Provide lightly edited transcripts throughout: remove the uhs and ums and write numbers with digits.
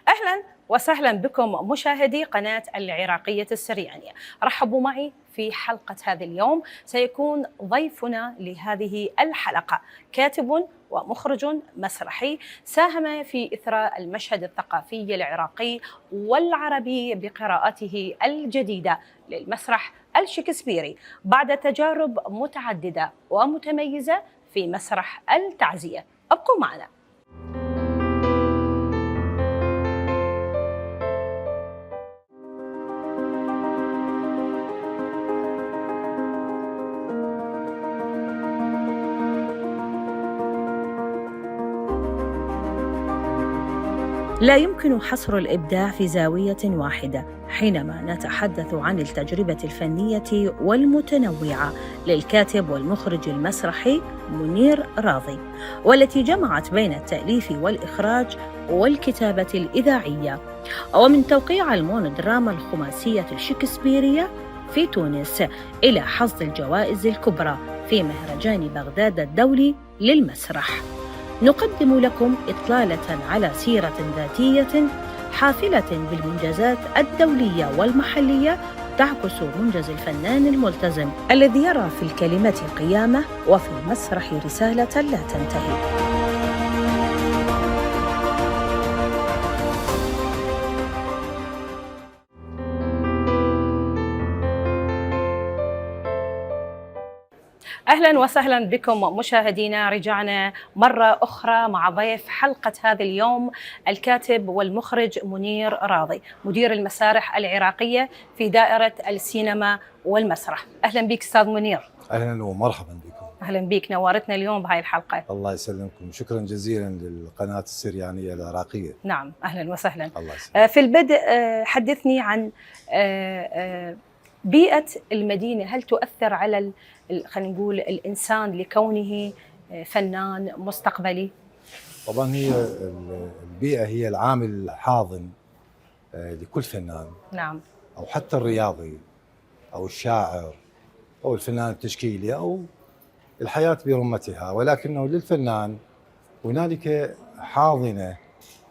أهلا وسهلا بكم مشاهدي قناة العراقية السريانية. رحبوا معي في حلقة هذا اليوم. سيكون ضيفنا لهذه الحلقة كاتب ومخرج مسرحي ساهم في إثراء المشهد الثقافي العراقي والعربي بقراءته الجديدة للمسرح الشكسبيري بعد تجارب متعددة ومتميزة في مسرح التعزية. ابقوا معنا. لا يمكن حصر الإبداع في زاوية واحدة حينما نتحدث عن التجربة الفنية والمتنوعة للكاتب والمخرج المسرحي منير راضي، والتي جمعت بين التأليف والإخراج والكتابة الإذاعية، ومن توقيع المونودراما الخماسية الشكسبيرية في تونس إلى حصد الجوائز الكبرى في مهرجان بغداد الدولي للمسرح. نقدم لكم إطلالة على سيرة ذاتية حافلة بالمنجزات الدولية والمحلية تعكس منجز الفنان الملتزم الذي يرى في الكلمة قيامة وفي المسرح رسالة لا تنتهي. أهلا وسهلا بكم مشاهدينا. رجعنا مرة أخرى مع ضيف حلقة هذا اليوم الكاتب والمخرج منير راضي، مدير المسارح العراقية في دائرة السينما والمسرح. أهلا بك أستاذ منير. أهلا ومرحبا بكم. أهلا بك، نورتنا اليوم بهاي الحلقة. الله يسلمكم، شكرا جزيلا للقناة السريانية العراقية. نعم أهلا وسهلا. الله يسلمك. في البدء حدثني عن بيئة المدينة، هل تؤثر على خلينا نقول الإنسان لكونه فنان مستقبلي؟ طبعا هي البيئة هي العامل الحاضن لكل فنان. نعم. أو حتى الرياضي أو الشاعر أو الفنان التشكيلي أو الحياة برمتها، ولكنه للفنان هنالك حاضنة.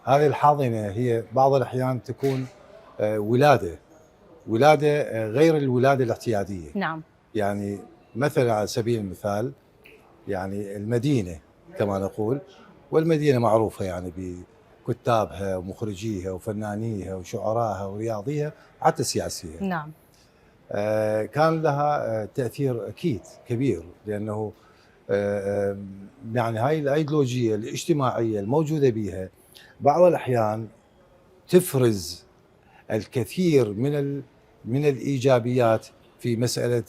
هذه الحاضنة هي بعض الأحيان تكون ولادة غير الولادة الاعتيادية. نعم. يعني مثلا على سبيل المثال يعني المدينة كما نقول، والمدينة معروفة يعني بكتابها ومخرجيها وفنانيها وشعرائها ورياضيها حتى سياسيها. نعم. كان لها تأثير أكيد كبير، لأنه يعني هاي الأيديولوجية الاجتماعية الموجودة بها بعض الأحيان تفرز الكثير من الإيجابيات في مسألة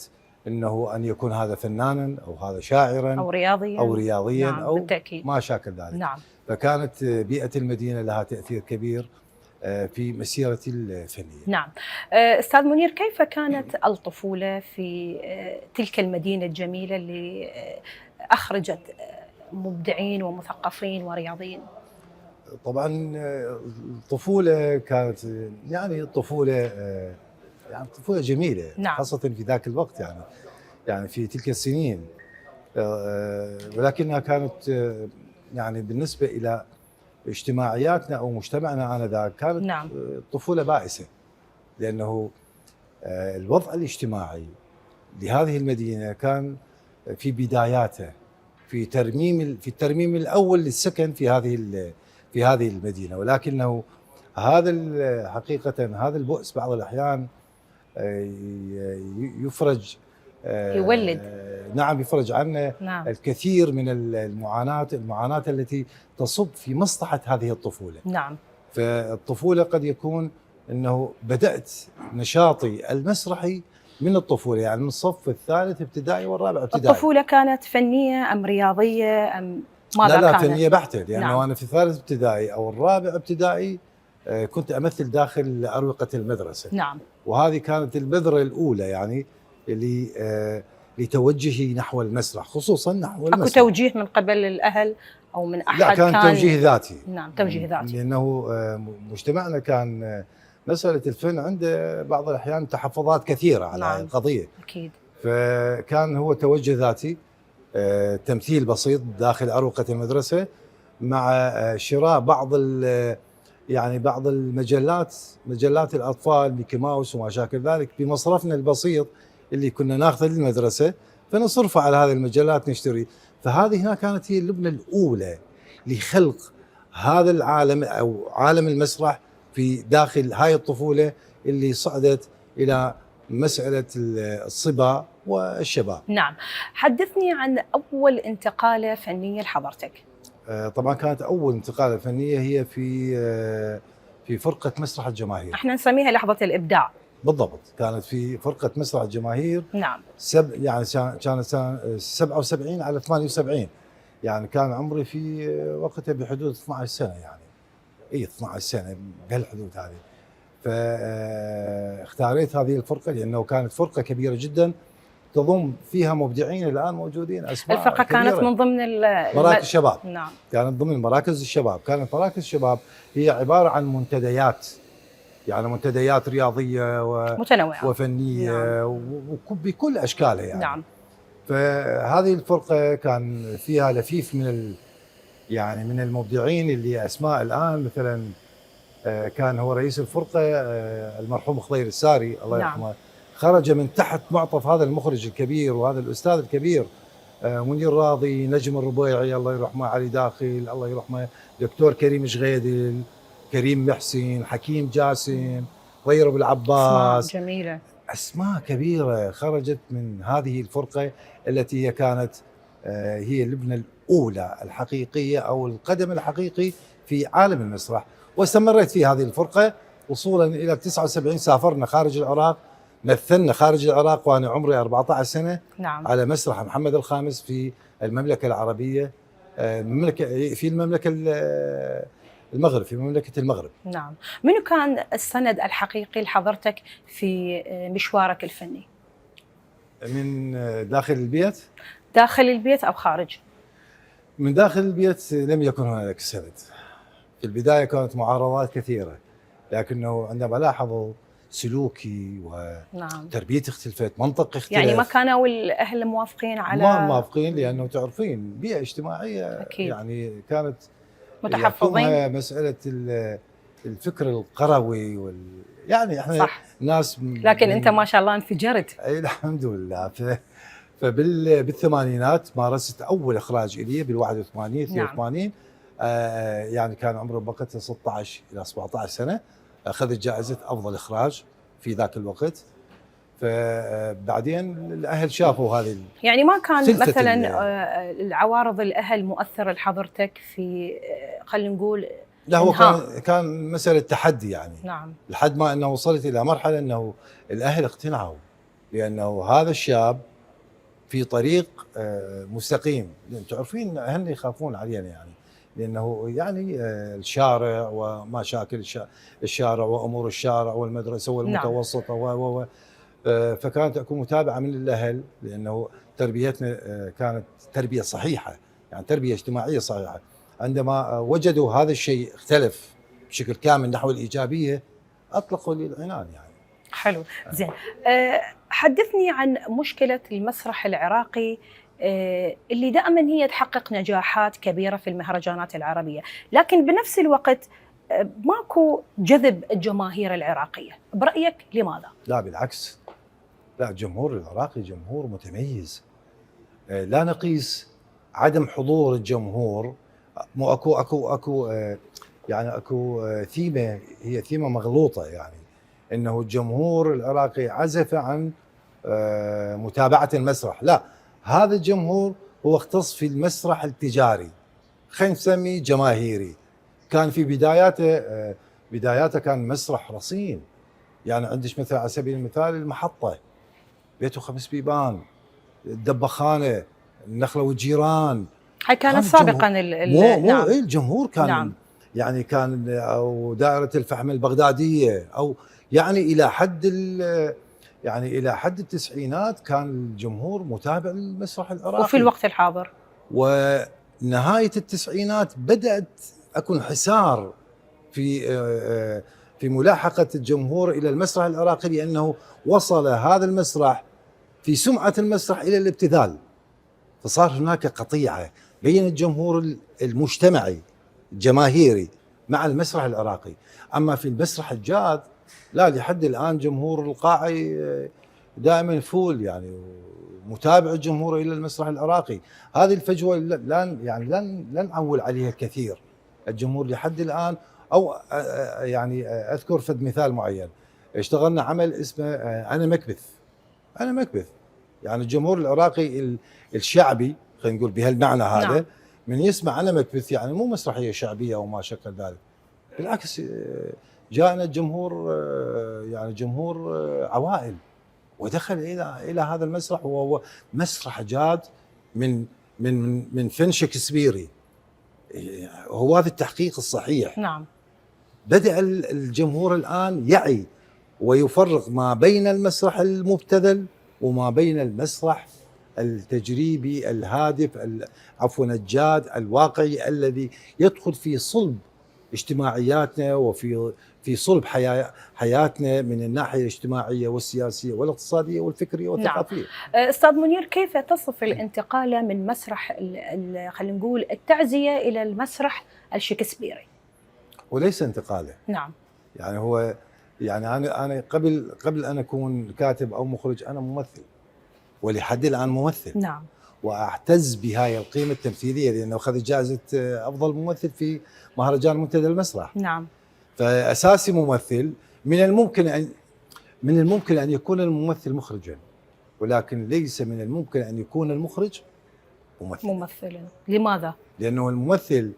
أنه أن يكون هذا فنانا أو هذا شاعرا أو رياضيا نعم أو بالتأكيد. ما شاكل ذلك. نعم. فكانت بيئة المدينة لها تأثير كبير في مسيرتي الفنية. نعم. أستاذ منير، كيف كانت الطفولة في تلك المدينة الجميلة اللي أخرجت مبدعين ومثقفين ورياضيين؟ طبعا الطفولة كانت يعني طفولة جميلة. نعم. خاصة في ذاك الوقت يعني في تلك السنين، ولكنها كانت يعني بالنسبة إلى اجتماعياتنا أو مجتمعنا آنذاك كانت نعم. طفولة بائسة، لأنه الوضع الاجتماعي لهذه المدينة كان في بداياته في الترميم الأول للسكن في هذه المدينة، ولكنه هذا حقيقة هذا البؤس بعض الأحيان يفرج يولد. نعم يفرج عنا. نعم. الكثير من المعاناة التي تصب في مصلحة هذه الطفولة. نعم. فالطفولة قد يكون أنه بدأت نشاطي المسرحي من الطفولة، يعني من الصف الثالث ابتدائي والرابع ابتدائي. الطفولة كانت فنية أم رياضية أم ماذا كانت؟ لا فنية بحتة، لأنه نعم. أنا في الثالث ابتدائي أو الرابع ابتدائي كنت أمثل داخل أروقة المدرسة. نعم. وهذه كانت البذرة الأولى يعني اللي لتوجهي نحو المسرح، خصوصا نحو المسرح. أكو توجيه من قبل الأهل أو من أحد؟ لا كان توجيه ذاتي. نعم توجيه ذاتي. لأنه مجتمعنا كان مسألة الفن عنده بعض الأحيان تحفظات كثيرة على نعم. القضية. أكيد. فكان هو توجه ذاتي، تمثيل بسيط داخل أروقة المدرسة مع شراء بعض يعني بعض المجلات، مجلات الاطفال ميكي ماوس وما شاكل ذلك، بمصرفنا البسيط اللي كنا ناخذه للمدرسه فنصرفه على هذه المجلات نشتري. فهذه هنا كانت هي اللبنه الاولى لخلق هذا العالم او عالم المسرح في داخل هاي الطفوله اللي صعدت الى مساله الصبا والشباب. نعم، حدثني عن أول انتقالة فنية لحضرتك. طبعا كانت اول انتقاله فنيه هي في فرقه مسرح الجماهير. احنا نسميها لحظة الإبداع. بالضبط، كانت في فرقه مسرح الجماهير. نعم. يعني كانت سنه 77 على 78، يعني كان عمري في وقتها بحدود 12 سنه، يعني 12 سنه بهالحدود هذه. فاختاريت هذه الفرقه لانه كانت فرقه كبيره جدا تضم فيها مبدعين الان موجودين، اسماء الفرقة كبيرة. كانت من ضمن مراكز الشباب. نعم. كانت ضمن مراكز الشباب. كانت مراكز الشباب هي عباره عن منتديات، يعني منتديات رياضيه متنوعة وفنيه. نعم. وبكل اشكالها يعني. نعم. فهذه الفرقه كان فيها لفيف من يعني من المبدعين اللي اسماء الان، مثلا كان هو رئيس الفرقه المرحوم خضير الساري الله يرحمه. نعم. خرج من تحت معطف هذا المخرج الكبير وهذا الاستاذ الكبير منير راضي، نجم الربيعي الله يرحمه، علي داخل الله يرحمه، دكتور كريم شغيدل، كريم محسن، حكيم جاسم، ضير ابو العباس. اسماء جميله، اسماء كبيره خرجت من هذه الفرقه التي هي كانت هي اللبنه الاولى الحقيقيه او القدم الحقيقي في عالم المسرح. واستمريت في هذه الفرقه وصولا الى 79. سافرنا خارج العراق، مثلنا خارج العراق وانا عمري 14 سنه. نعم. على مسرح محمد الخامس في المملكه العربيه، في المملكه المغرب، في مملكه المغرب. نعم. منو كان السند الحقيقي لحضرتك في مشوارك الفني؟ من داخل البيت؟ داخل البيت او خارج؟ من داخل البيت لم يكن هناك سند. في البدايه كانت معارضات كثيره، لكنه عندما لاحظوا سلوكي وتربيتي اختلفت، منطق اختلف. يعني ما كانوا الاهل موافقين على؟ ما موافقين، لانه تعرفين بيئه اجتماعيه أكيد. يعني كانت متحفظين، مساله الفكر القروي يعني احنا صح. ناس لكن انت ما شاء الله انفجرت. اي الحمد لله. بالثمانينات مارست اول اخراج لي بال 81 82. نعم. يعني كان عمري بوقتها 16 الى 17 سنه، اخذت جائزه افضل اخراج في ذاك الوقت. فبعدين الاهل شافوا هذه يعني ما كان مثلا العوارض الاهل مؤثره لحضرتك في خلينا نقول؟ لا، هو كان مساله تحدي يعني. نعم. لحد ما انه وصلت الى مرحله انه الاهل اقتنعوا لانه هذا الشاب في طريق مستقيم. لان تعرفين اهلنا يخافون علينا يعني، لانه يعني الشارع ومشاكل الشارع وامور الشارع والمدرسه والمتوسطه. نعم. فكانت اكون متابعه من الاهل، لانه تربيتنا كانت تربيه صحيحه، يعني تربيه اجتماعيه صحيحه. عندما وجدوا هذا الشيء اختلف بشكل كامل نحو الايجابيه اطلقوا لي العنان يعني. حلو، زين. حدثني عن مشكله المسرح العراقي اللي دائما هي تحقق نجاحات كبيره في المهرجانات العربيه، لكن بنفس الوقت ماكو جذب الجماهير العراقيه، برايك لماذا؟ لا بالعكس، لا، الجمهور العراقي جمهور متميز. لا نقيس عدم حضور الجمهور. مو اكو يعني اكو ثيمه، هي ثيمه مغلوطه، يعني انه الجمهور العراقي عزف عن متابعه المسرح. لا، هذا الجمهور هو اختص في المسرح التجاري، خلينا نسميه جماهيري. كان في بداياته كان مسرح رصين. يعني عندك مثلا على سبيل المثال المحطه، بيته 5 بيبان، الدبخانه، النخله والجيران. هاي كانت سابقا نعم. الجمهور كان. نعم. يعني كان، او دائره الفحم البغداديه، او يعني الى حد التسعينات كان الجمهور متابع للمسرح العراقي. وفي الوقت الحاضر ونهايه التسعينات بدات اكو انحسار في ملاحقه الجمهور الى المسرح العراقي، لانه وصل هذا المسرح في سمعه المسرح الى الابتذال. فصار هناك قطيعه بين الجمهور المجتمعي الجماهيري مع المسرح العراقي. اما في المسرح الجاد لا، لحد الان جمهور القاعه دائما فول يعني، متابع الجمهور الى المسرح العراقي. هذه الفجوه لن نعول عليها كثير. الجمهور لحد الان، او يعني اذكر فد مثال معين، اشتغلنا عمل اسمه انا مكبث. انا مكبث يعني الجمهور العراقي الشعبي، خلينا نقول بهالمعنى هذا، نعم. من يسمع انا مكبث يعني مو مسرحيه شعبيه او ما شكل ذلك، بالعكس جاءنا الجمهور يعني جمهور عوائل، ودخل الى هذا المسرح، وهو مسرح جاد من فن شكسبيري. هو هذا التحقيق الصحيح. نعم. بدأ الجمهور الآن يعي ويفرق ما بين المسرح المبتذل وما بين المسرح التجريبي الهادف عفوا الجاد الواقعي، الذي يدخل في صلب اجتماعياتنا وفي صلب حياتنا من الناحية الاجتماعية والسياسية والاقتصادية والفكرية والثقافية. نعم. أستاذ منير، كيف تصف الانتقال من مسرح خلينا نقول التعزية إلى المسرح الشكسبيري؟ وليس انتقاله. نعم. يعني هو يعني انا قبل ان اكون كاتب او مخرج انا ممثل، ولحد الان ممثل. نعم. واعتز بهاي القيمه التمثيليه، لانه اخذ جائزه افضل ممثل في مهرجان منتدى المسرح. نعم. فاساسي ممثل. من الممكن ان يكون الممثل مخرجا، ولكن ليس من الممكن ان يكون المخرج ممثلا. لماذا؟ لانه الممثل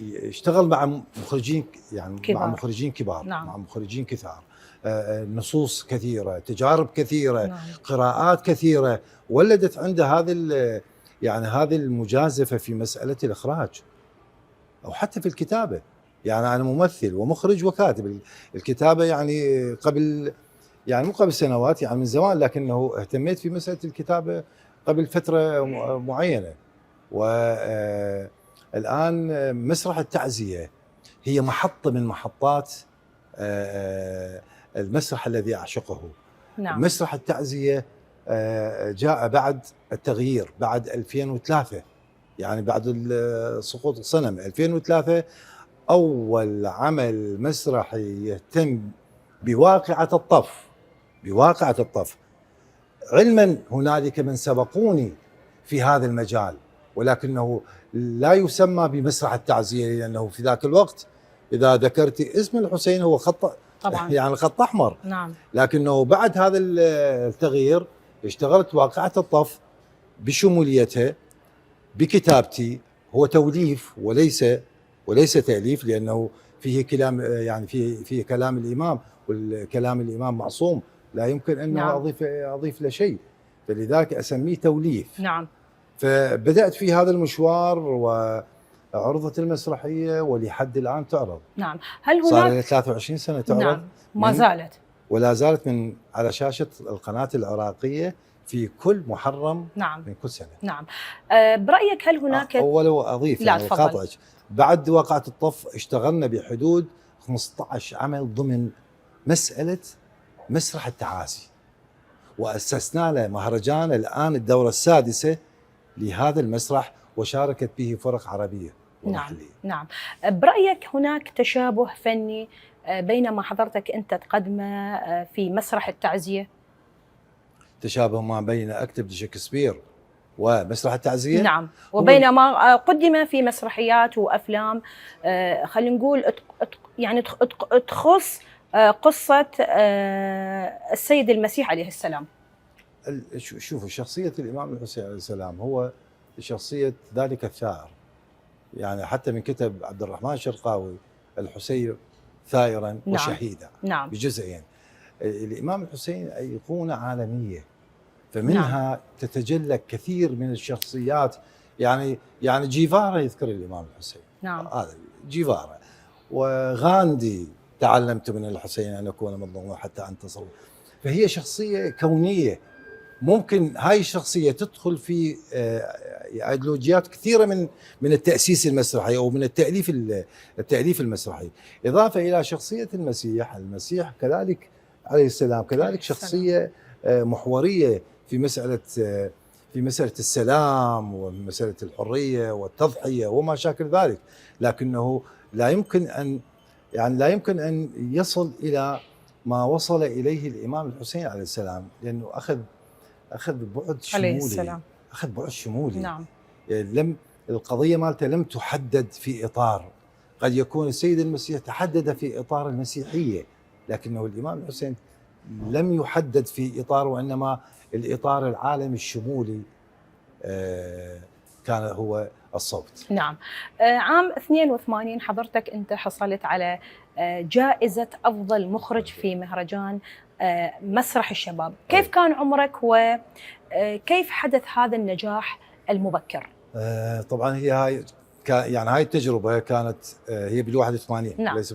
يشتغل مع مخرجين، يعني كبار. مع مخرجين كبار. نعم. مع مخرجين كثار، نصوص كثيره، تجارب كثيره. نعم. قراءات كثيره ولدت عنده هذه المجازفه في مساله الاخراج او حتى في الكتابه. يعني انا ممثل ومخرج وكاتب. الكتابه يعني مو قبل سنوات، يعني من زمان، لكنه اهتميت في مساله الكتابه قبل فتره معينه. والآن مسرح التعزية هي محطة من محطات المسرح الذي أعشقه. نعم. مسرح التعزية جاء بعد التغيير، بعد 2003، يعني بعد سقوط الصنم 2003 أول عمل مسرحي يهتم بواقعة الطف. علما هنالك من سبقوني في هذا المجال، ولكنه لا يسمى بمسرح التعزية، لأنه في ذاك الوقت إذا ذكرت اسم الحسين هو خط طبعا يعني خط أحمر. نعم. لكنه بعد هذا التغيير اشتغلت واقعة الطف بشموليتها، بكتابتي. هو توليف وليس تأليف، لأنه فيه كلام، يعني فيه كلام الإمام، والكلام الإمام معصوم لا يمكن أن نعم. أضيف له شيء، فلذلك أسميه توليف. نعم. فبدأت في هذا المشوار وعرضت المسرحية، ولحد الآن تعرض. نعم. هل هناك صار لها 23 سنة تعرض. نعم. ما زالت ولا زالت على شاشة القناة العراقية في كل محرم. نعم. من كل سنة. نعم. برأيك هل هناك ولو أضيف يعني قاطعك، بعد واقعة الطف اشتغلنا بحدود 15 عمل ضمن مسألة مسرح التعازي، وأسسنا له مهرجان الآن الدورة السادسة لهذا المسرح، وشاركت به فرق عربية ومحلية. نعم. برأيك هناك تشابه فني بين ما حضرتك أنت تقدمه في مسرح التعزية؟ تشابه ما بين أكتب شكسبير ومسرح التعزية؟ نعم. وبين ما قدم في مسرحيات وأفلام خلينا نقول يعني تخص قصة السيد المسيح عليه السلام. شوفوا، شخصية الإمام الحسين عليه السلام هو شخصية ذلك الثائر. يعني حتى من كتب عبد الرحمن الشرقاوي الحسين ثائرا. نعم. وشهيدا. نعم. بجزئين. الإمام الحسين أيقونة عالمية، فمنها نعم. تتجلى كثير من الشخصيات. يعني جيفارا يذكر الإمام الحسين. نعم. هذا جيفارا. وغاندي تعلمت من الحسين أن أكون مظلوما حتى أنتصر. فهي شخصية كونية. ممكن هاي الشخصية تدخل في أيديولوجيات كثيرة من التأسيس المسرحي أو من التأليف المسرحي، إضافة إلى شخصية المسيح كذلك عليه السلام، كذلك شخصية محورية في مسألة السلام ومسألة الحرية والتضحية وما شاكل ذلك. لكنه لا يمكن أن يصل إلى ما وصل إليه الإمام الحسين عليه السلام، لأنه أخذ بعد عليه شمولي. السلام. أخذ بعد شمولي. نعم. القضية مالته لم تحدد في إطار، قد يكون السيد المسيح تحدد في إطار المسيحية، لكنه الإمام الحسين لم يحدد في إطار، وإنما الإطار العالمي الشمولي كان هو الصوت. نعم. عام 82 حضرتك أنت حصلت على جائزة أفضل مخرج في مهرجان مسرح الشباب. كيف كان عمرك وكيف حدث هذا النجاح المبكر؟ طبعا هي هاي التجربة كانت هي بال81. نعم. ليس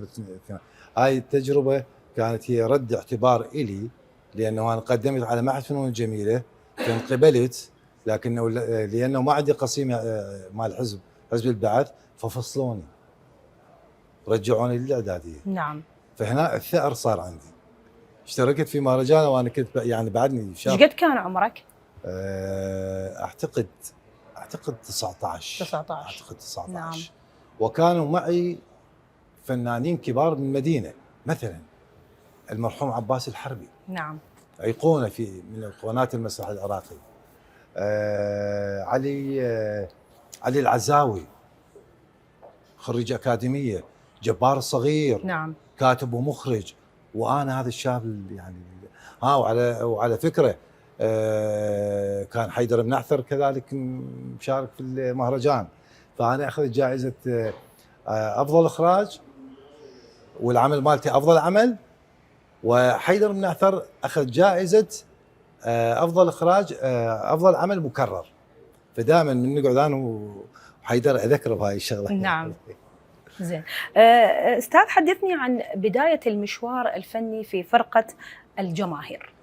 هاي التجربة كانت هي رد اعتبار إلي، لأنه أنا قدمت على معهد فنون جميلة، فانقبلت، لكنه لأنه ما عندي قسيمة مال حزب البعث، ففصلوني رجعوني للإعدادية. نعم. فهنا الثأر صار عندي. اشتركت في مهرجان وأنا كنت يعني بعدني شاب. ايش قد كان عمرك؟ أعتقد 19. أعتقد 19. نعم. وكانوا معي فنانين كبار من المدينة، مثلا المرحوم عباس الحربي. نعم. أيقونة من أيقونات المسرح العراقي. علي العزاوي، خريج أكاديمية. جبار الصغير. نعم. كاتب ومخرج. وأنا هذا الشاب يعني. وعلى فكرة كان حيدر بن كذلك مشارك في المهرجان، فأنا أخذت جائزة أفضل إخراج، والعمل مالتي أفضل عمل، وحيدر بن أخذ جائزة أفضل إخراج أفضل عمل مكرر. فدائما من نقعد أنا وحيدر أذكره بهاي الشغلة. نعم. زين. أستاذ حدثني عن بداية المشوار الفني في فرقة الجماهير.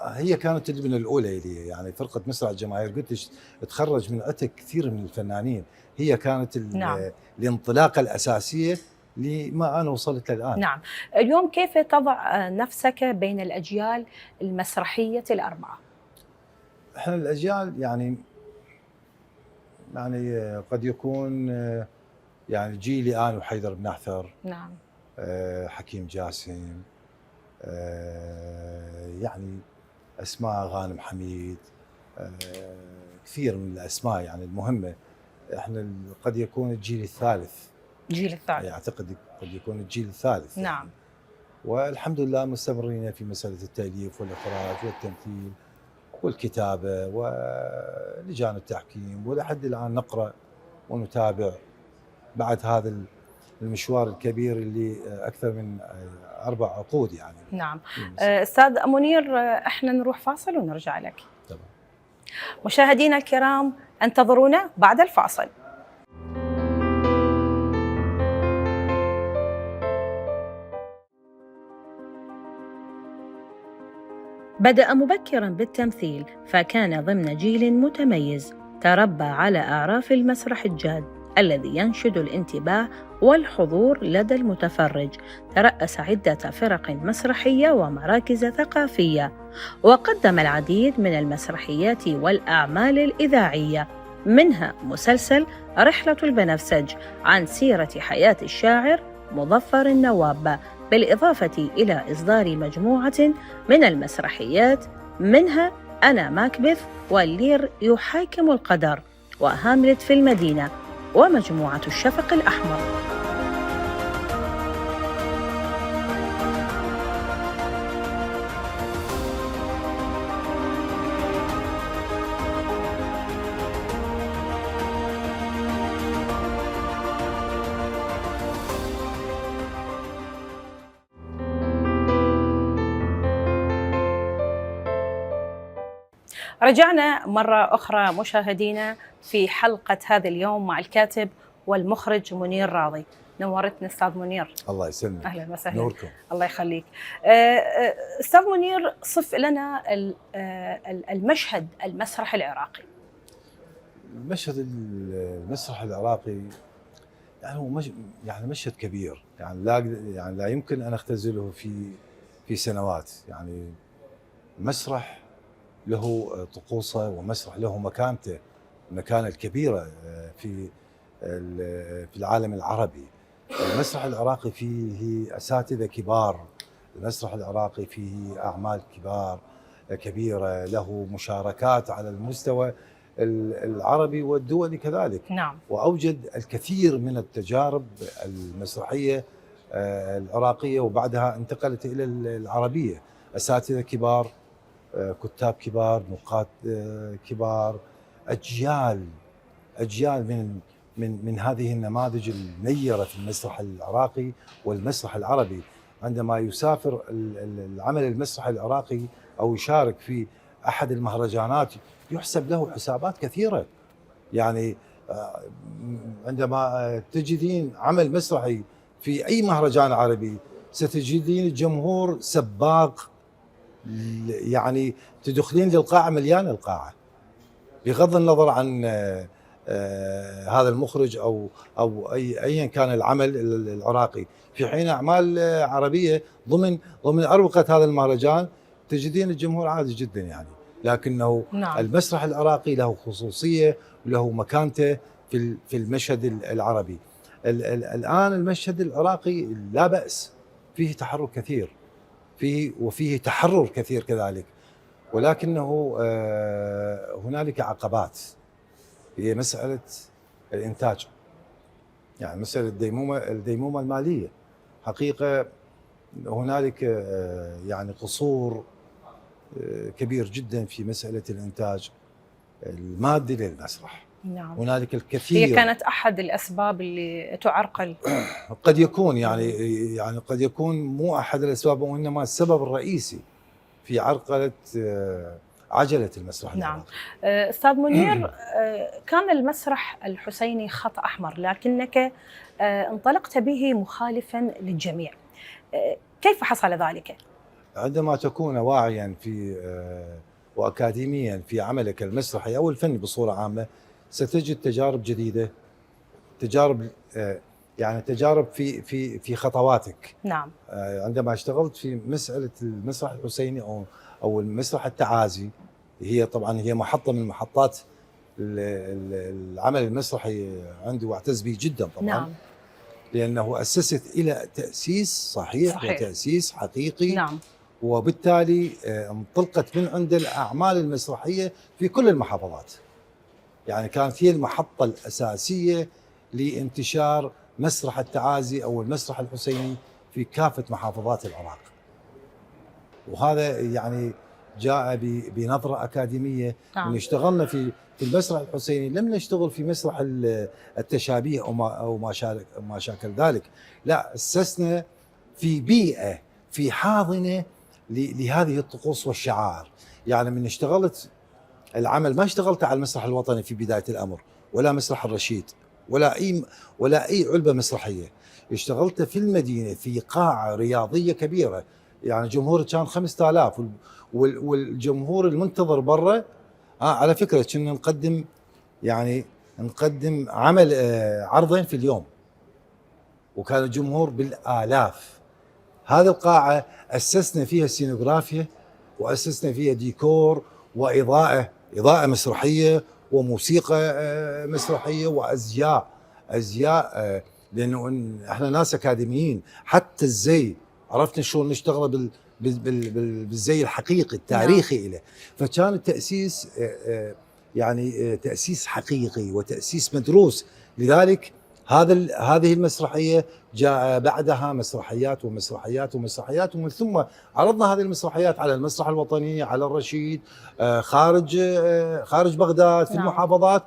هي كانت الابنة الأولى لي، يعني فرقة مسرح الجماهير. قلت تخرج من عندك كثير من الفنانين، هي كانت نعم. الانطلاقة الأساسية لما أنا وصلت الآن. نعم. اليوم كيف تضع نفسك بين الأجيال المسرحية الأربعة؟ احنا الأجيال يعني قد يكون يعني جيلي أنا وحيدر بن نعم. حكيم جاسم، يعني أسماء غانم حميد، كثير من الأسماء يعني المهمة. احنا قد يكون الجيل الثالث. أعتقد قد يكون الجيل الثالث. نعم. يعني. والحمد لله مستمرين في مسألة التأليف والإخراج والتمثيل والكتابة ولجان التحكيم، ولحد الآن نقرأ ونتابع بعد هذا المشوار الكبير اللي أكثر من 4 عقود يعني. نعم. أستاذ منير، احنا نروح فاصل ونرجع لك. طبعا. مشاهدينا الكرام انتظرونا بعد الفاصل. بدأ مبكراً بالتمثيل، فكان ضمن جيل متميز تربى على أعراف المسرح الجاد الذي ينشد الانتباه والحضور لدى المتفرج. ترأس عدة فرق مسرحية ومراكز ثقافية، وقدم العديد من المسرحيات والأعمال الإذاعية، منها مسلسل رحلة البنفسج عن سيرة حياة الشاعر مظفر النواب، بالإضافة إلى إصدار مجموعة من المسرحيات، منها أنا ماكبث واللير يحاكم القدر وهاملت في المدينة ومجموعة الشفق الأحمر. رجعنا مرة أخرى مشاهدينا في حلقة هذا اليوم مع الكاتب والمخرج منير راضي. نورتنا أستاذ منير. الله يسلمك. أهلا وسهلا. نوركم. الله يخليك. أستاذ منير، صف لنا المشهد المسرح العراقي. المشهد المسرح العراقي يعني هو مشهد كبير، يعني لا يمكن أن أختزله في سنوات. يعني مسرح له طقوسه، ومسرح له مكانته، المكانة الكبيرة في في العالم العربي. المسرح العراقي فيه اساتذه كبار، المسرح العراقي فيه اعمال كبيره، له مشاركات على المستوى العربي والدولي كذلك. نعم. واوجد الكثير من التجارب المسرحيه العراقيه، وبعدها انتقلت الى العربيه. اساتذه كبار، كتاب كبار، نقاد كبار، اجيال من هذه النماذج النيره في المسرح العراقي والمسرح العربي. عندما يسافر العمل المسرحي العراقي او يشارك في احد المهرجانات يحسب له حسابات كثيره. يعني عندما تجدين عمل مسرحي في اي مهرجان عربي ستجدين الجمهور سباق، يعني تدخلين للقاعه مليانه القاعه، بغض النظر عن هذا المخرج او ايا كان العمل العراقي. في حين اعمال عربيه ضمن اروقه هذا المهرجان تجدين الجمهور عادي جدا يعني، لكنه نعم. المسرح العراقي له خصوصيه وله مكانته في المشهد العربي. الان المشهد العراقي لا باس، فيه تحرك كثير، وفيه تحرر كثير كذلك، ولكنه هنالك عقبات. هي مسألة الإنتاج، يعني مسألة الديمومة المالية. حقيقة هنالك يعني قصور كبير جدا في مسألة الإنتاج المادي للمسرح. نعم. هنالك الكثير. هي كانت أحد الأسباب اللي تعرقل. قد يكون يعني قد يكون مو أحد الأسباب، وإنما السبب الرئيسي في عرقلة عجلة المسرح نعم. العراقي. أستاذ منير، كان المسرح الحسيني خط أحمر، لكنك انطلقت به مخالفا للجميع. كيف حصل ذلك؟ عندما تكون واعيا في وأكاديميا في عملك المسرحي أو الفني بصورة عامة ستجد تجارب جديدة، تجارب في خطواتك. نعم. عندما اشتغلت في مسألة المسرح الحسيني أو المسرح التعازي، هي طبعا هي محطة من محطات العمل المسرحي عندي، واعتز به جدا طبعا. نعم. لأنه أسست إلى تأسيس صحيح. وتأسيس حقيقي. نعم. وبالتالي انطلقت من عند الأعمال المسرحية في كل المحافظات. يعني كانت هي المحطة الأساسية لانتشار مسرح التعازي أو المسرح الحسيني في كافة محافظات العراق. وهذا يعني جاء بنظرة أكاديمية. نعم. اشتغلنا في المسرح الحسيني، لم نشتغل في مسرح التشابيه أو ما شاكل ذلك، لا، أسسنا في بيئة، في حاضنة لهذه الطقوس والشعائر. يعني من اشتغلت العمل ما اشتغلت على المسرح الوطني في بداية الأمر، ولا مسرح الرشيد، ولا أي علبة مسرحية. اشتغلت في المدينة في قاعة رياضية كبيرة، يعني جمهور كان 5000، والجمهور المنتظر برا. على فكرة كنا نقدم عمل عرضين في اليوم، وكان الجمهور بالآلاف. هذه القاعة أسسنا فيها سينوغرافيا، وأسسنا فيها ديكور وإضاءة مسرحية، وموسيقى مسرحية، وأزياء لأنه احنا ناس أكاديميين. حتى الزي عرفنا شلون نشتغل بالزي الحقيقي التاريخي له. فكان التأسيس يعني تأسيس حقيقي وتأسيس مدروس. لذلك هذه المسرحية جاء بعدها مسرحيات ومسرحيات ومسرحيات، ومن ثم عرضنا هذه المسرحيات على المسرح الوطني، على الرشيد، خارج بغداد في المحافظات،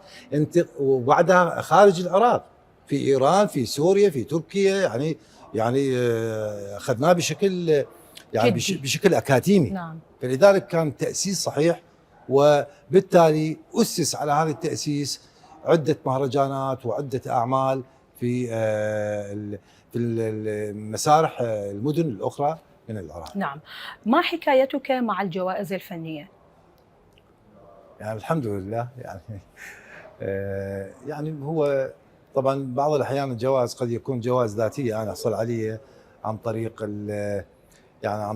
وبعدها خارج العراق، في إيران، في سوريا، في تركيا. يعني أخذناه بشكل أكاديمي. نعم. فلذلك كان تأسيس صحيح، وبالتالي أسس على هذا التأسيس عدة مهرجانات وعدة أعمال في المسارح المدن الأخرى من العراق. نعم. ما حكايتك مع الجوائز الفنية؟ يعني الحمد لله، يعني هو طبعا بعض الأحيان الجوائز قد يكون جوائز ذاتية أنا أحصل عليها عن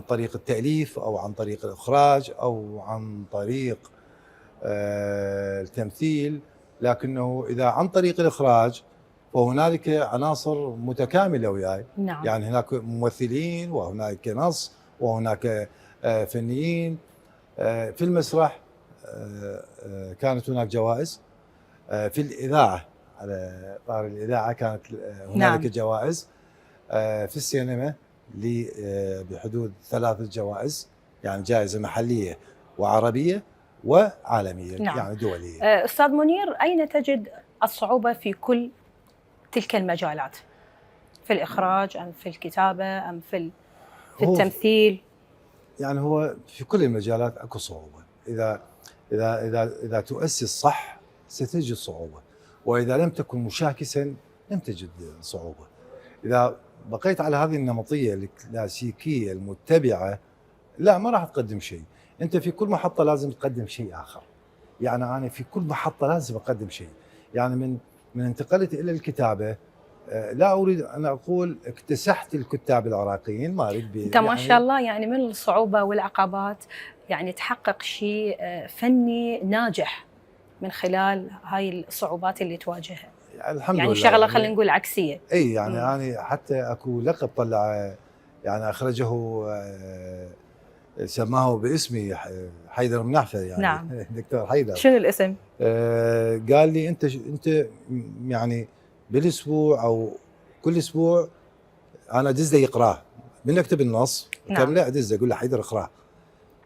طريق التأليف، أو عن طريق الإخراج، أو عن طريق التمثيل. لكنه إذا عن طريق الإخراج وهنالك عناصر متكامله وياي. نعم. يعني هناك ممثلين وهناك نص وهناك فنيين. في المسرح كانت هناك جوائز. في الاذاعه، على طار الاذاعه كانت هنالك نعم. جوائز. في السينما لي بحدود 3 جوائز، يعني جائزه محليه وعربيه وعالميه. نعم. يعني دوليه. أستاذ منير، أين تجد الصعوبة في كل تلك المجالات؟ في الإخراج أم في الكتابة أم في التمثيل؟ يعني هو في كل المجالات اكو صعوبه. اذا تؤسس صح ستجد صعوبه، واذا لم تكن مشاكسا لم تجد صعوبه. اذا بقيت على هذه النمطيه الكلاسيكيه المتبعه لا، ما راح تقدم شيء. انت في كل محطه لازم تقدم شيء اخر. يعني انا في كل محطه لازم اقدم شيء. يعني من انتقلت الى الكتابه، لا اريد ان اقول اكتسحت الكتاب العراقيين، ما اريد انت ما شاء الله يعني من الصعوبه والعقبات يعني تحقق شيء فني ناجح من خلال هاي الصعوبات اللي تواجهها. يعني الحمد يعني لله. شغله خلينا نقول عكسيه. اي يعني انا حتى اكو لقب طلع، يعني اخرجه سماه باسمي، حيدر منعفه. يعني نعم. دكتور حيدر. شنو الاسم؟ قال لي انت يعني بالاسبوع او كل اسبوع انا ادز له يقراه، من اكتب النص كامله ادز اقول له حيدر اقراه.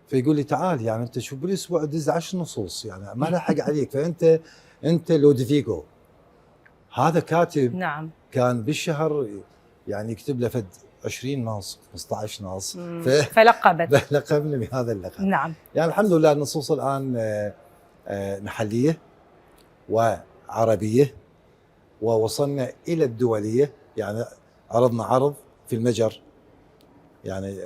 فيقول لي تعال، يعني انت شو بالاسبوع ادز 10 نصوص، يعني ما لحق عليك، فانت لودفيجو. هذا كاتب. نعم. كان بالشهر يعني يكتب له فد 20 نص 15 نص. فلقبت. لقبني بهذا اللقب. نعم. يعني الحمد لله النصوص الان محليه وعربيه، ووصلنا الى الدوليه. يعني عرضنا عرض في المجر، يعني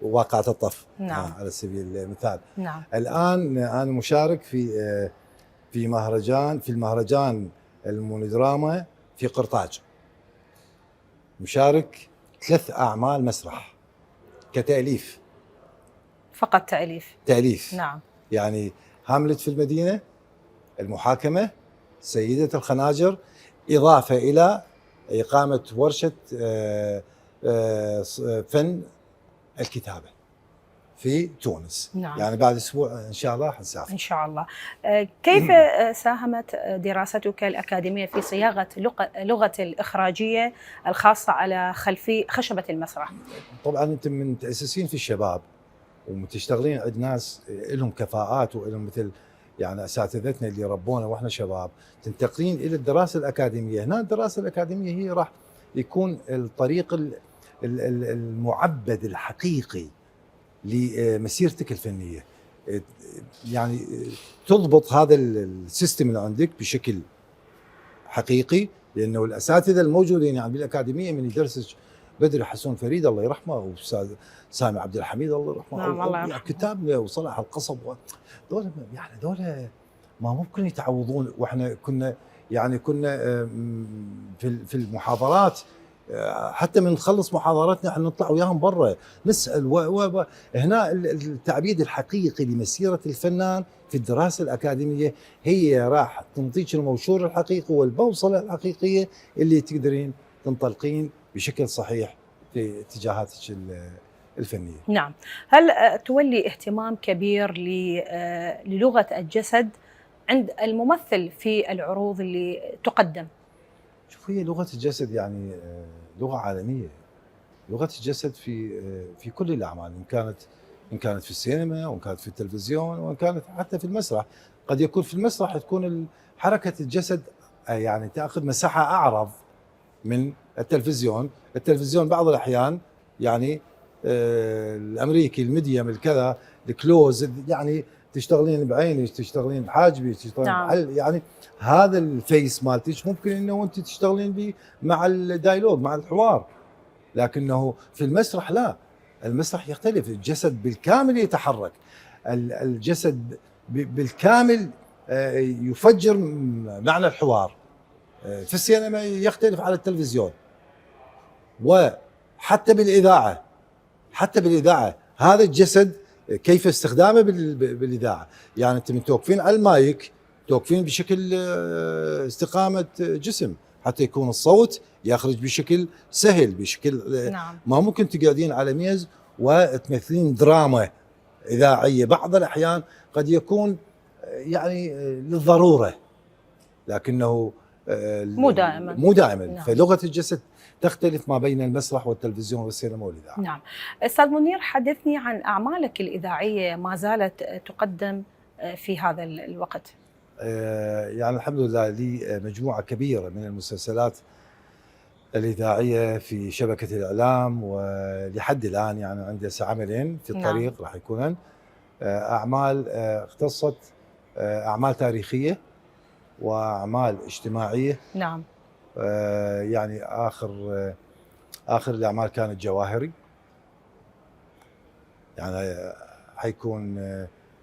واقعة الطف. نعم. على سبيل المثال. نعم. الان انا مشارك في المهرجان المونودراما في قرطاج. مشارك 3 أعمال مسرح كتأليف. فقط تأليف. نعم. يعني هاملت في المدينة، المحاكمة، سيدة الخناجر، إضافة إلى إقامة ورشة فن الكتابة في تونس. نعم. يعني بعد أسبوع إن شاء الله حنسافر إن شاء الله. كيف ساهمت دراستك الأكاديمية في صياغة لغة الإخراجية الخاصة على خشبة المسرح؟ طبعا أنت من تأسسين في الشباب ومتشتغلين عند ناس لهم كفاءات ولهم مثل يعني اساتذتنا اللي ربونا واحنا شباب، تنتقلين الى الدراسه الاكاديميه. هنا الدراسه الاكاديميه هي راح يكون الطريق المعبد الحقيقي لمسيرتك الفنيه. يعني تضبط هذا السيستم اللي عندك بشكل حقيقي، لانه الاساتذه الموجودين يعني بالاكاديميه من يدرس بدر حسون فريد الله يرحمه، واستاذ سامي عبد الحميد الله يرحمه. نعم الله يرحمه. كتابنا وصلاح القصب، دول يعني دول ما ممكن يتعوضون. واحنا كنا في المحاضرات، حتى من نخلص محاضراتنا احنا نطلع وياهم برا نسال هنا التعبيد الحقيقي لمسيره الفنان في الدراسه الاكاديميه هي راح تنطيك الموشور الحقيقي والبوصله الحقيقيه اللي تقدرين تنطلقين بشكل صحيح في اتجاهاتك الفنيه. نعم. هل تولي اهتمام كبير للغه الجسد عند الممثل في العروض اللي تقدم؟ شوف، هي لغه الجسد يعني لغه عالميه. لغه الجسد في كل الاعمال، ان كانت في السينما، وان كانت في التلفزيون، وان كانت حتى في المسرح. قد يكون في المسرح تكون حركه الجسد يعني تاخذ مساحه اعرض من التلفزيون. بعض الاحيان يعني الامريكي الميديم الكذا الكلوز، يعني تشتغلين بعينك، تشتغلين بحاجبك، تشتغلين نعم. يعني هذا الفيس مالتك ممكن انه انت تشتغلين به مع الدايلوج مع الحوار. لكنه في المسرح لا، المسرح يختلف، الجسد بالكامل يتحرك، الجسد بالكامل يفجر معنى الحوار. في السينما يختلف على التلفزيون، وحتى بالإذاعة هذا الجسد كيف استخدامه بالإذاعة. يعني انت من توقفين على المايك توقفين بشكل استقامة جسم، حتى يكون الصوت يخرج بشكل سهل، بشكل نعم. ما ممكن تقعدين على ميز وتمثلين دراما إذاعية. بعض الأحيان قد يكون يعني للضرورة، لكنه مو دائما. مو دائما. نعم. فلغة الجسد تختلف ما بين المسرح والتلفزيون والسينما والإذاعة. نعم. أستاذ منير، حدثني عن أعمالك الإذاعية ما زالت تقدم في هذا الوقت. يعني الحمد لله لي مجموعة كبيرة من المسلسلات الإذاعية في شبكة الإعلام، ولحد الآن يعني عندي عملين في الطريق. نعم. راح يكونن أعمال اختصت أعمال تاريخية وأعمال اجتماعية. نعم. يعني آخر الأعمال كانت جواهري، يعني حيكون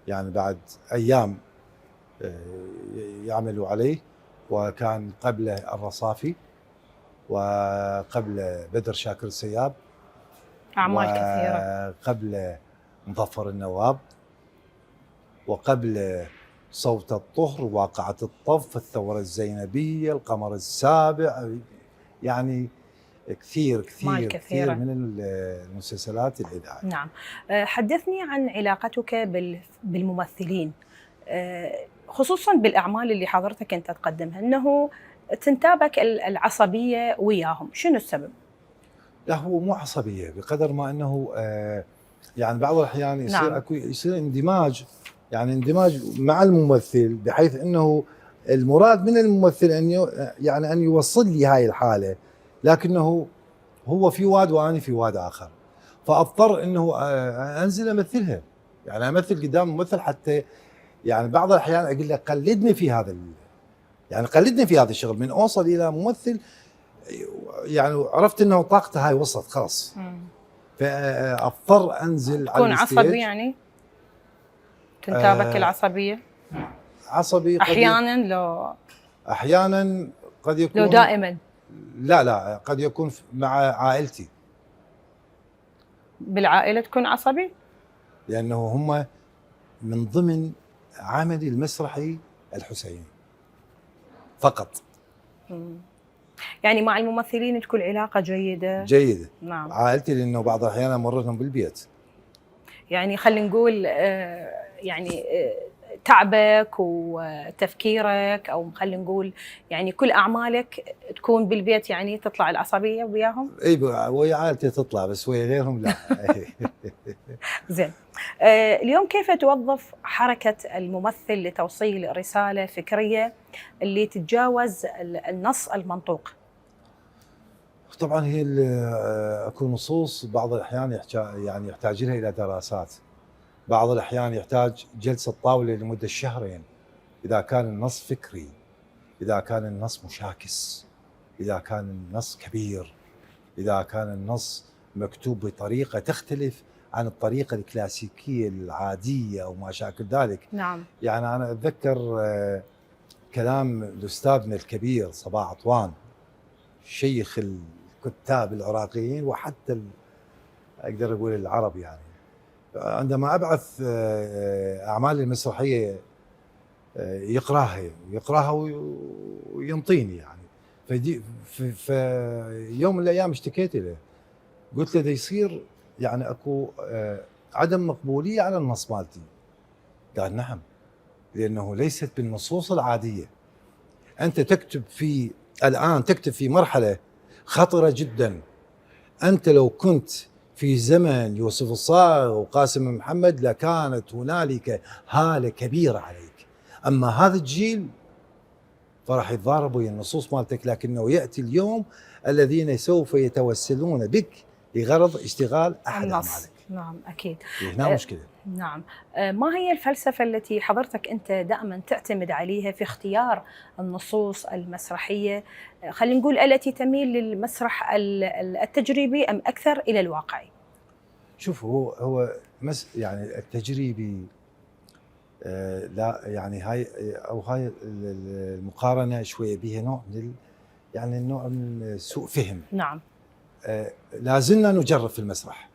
يعني بعد أيام يعملوا عليه. وكان قبله الرصافي، وقبل بدر شاكر السياب، أعمال كثيرة، قبل مظفر النواب، وقبل صوت الطهر، واقعة الطف، الثورة الزينبية، القمر السابع. يعني كثير من المسلسلات الإذاعية. نعم. حدثني عن علاقتك بالممثلين، خصوصا بالأعمال اللي حضرتك أنت تقدمها، أنه تنتابك العصبية وياهم، شنو السبب؟ لا، هو مو عصبية بقدر ما أنه يعني بعض الأحيان يصير نعم. يصير اندماج، يعني اندماج مع الممثل، بحيث أنه المراد من الممثل أن يوصل لي هاي الحالة، لكنه هو في واد وأنا في واد آخر، فأضطر أنه أنزل أمثلها. يعني أمثل قدام ممثل، حتى يعني بعض الأحيان أقول له قلدني في هذا، يعني قلدني في هذا الشغل، من أوصل إلى ممثل يعني عرفت أنه طاقته هاي وصلت خلاص، فأضطر أنزل على الستيج. تكون عصبي يعني؟ تنتابك العصبية؟ عصبي أحيانا، لو أحيانا قد يكون، لو دائما؟ لا قد يكون مع عائلتي. بالعائلة تكون عصبي؟ لأنه هم من ضمن عملي المسرحي الحسيني فقط. يعني مع الممثلين تكون علاقة جيدة؟ نعم. عائلتي لأنه بعض الأحيان أمرهم بالبيت. يعني خلينا نقول يعني تعبك وتفكيرك، أو خلينا نقول يعني كل أعمالك تكون بالبيت، يعني تطلع العصبية وياهم؟ اي، ويا عائلتي تطلع، بس ويا غيرهم لا. زين. اليوم كيف توظف حركة الممثل لتوصيل رسالة فكرية اللي تتجاوز النص المنطوق؟ طبعا هي اكو نصوص بعض الاحيان يحتاج لها الى دراسات، بعض الاحيان يحتاج جلسه طاوله لمده شهرين، اذا كان النص فكري، اذا كان النص مشاكس، اذا كان النص كبير، اذا كان النص مكتوب بطريقه تختلف عن الطريقه الكلاسيكيه العاديه او ما شاكل ذلك. نعم. يعني انا اتذكر كلام الاستاذنا الكبير صباح عطوان، شيخ الكتاب العراقيين وحتى اقدر اقول العرب، يعني عندما ابعث اعمالي المسرحيه يقراها وينطيني. يعني في يوم من الايام اشتكيت له، قلت له ده يصير يعني اكو عدم مقبوليه على النص مالتي. قال نعم، لانه ليست بالنصوص العاديه. انت تكتب في مرحله خطره جدا. انت لو كنت في زمن يوسف الصاغ وقاسم محمد لكانت هنالك هاله كبيره عليك، اما هذا الجيل فراح يتضاربوا ويا النصوص مالتك، لكنه ياتي اليوم الذين سوف يتوسلون بك لغرض اشتغال احد اعمالك. نعم اكيد. هنا مشكله. نعم. ما هي الفلسفه التي حضرتك انت دائما تعتمد عليها في اختيار النصوص المسرحيه، خلينا نقول التي تميل للمسرح التجريبي ام اكثر الى الواقعي؟ شوف، هو يعني التجريبي لا، يعني هاي المقارنه شويه بها نوع من يعني نوع من سوء فهم. نعم. لا زلنا نجرب في المسرح.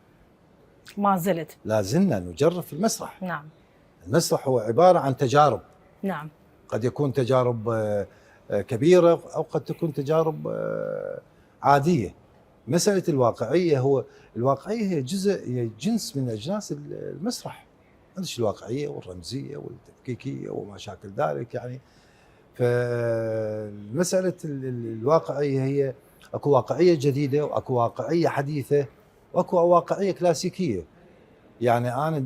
ما زلت. لا زلنا نجرب في المسرح. نعم. المسرح هو عباره عن تجارب. نعم. قد يكون تجارب كبيرة أو قد تكون تجارب عادية. مسألة الواقعية الواقعية هي جنس من أجناس المسرح، عندك الواقعية والرمزية والتفكيكية وما شاكل ذلك يعني. فمسألة الواقعية هي اكو واقعية جديدة واكو واقعية حديثة واكو واقعية كلاسيكية. يعني أنا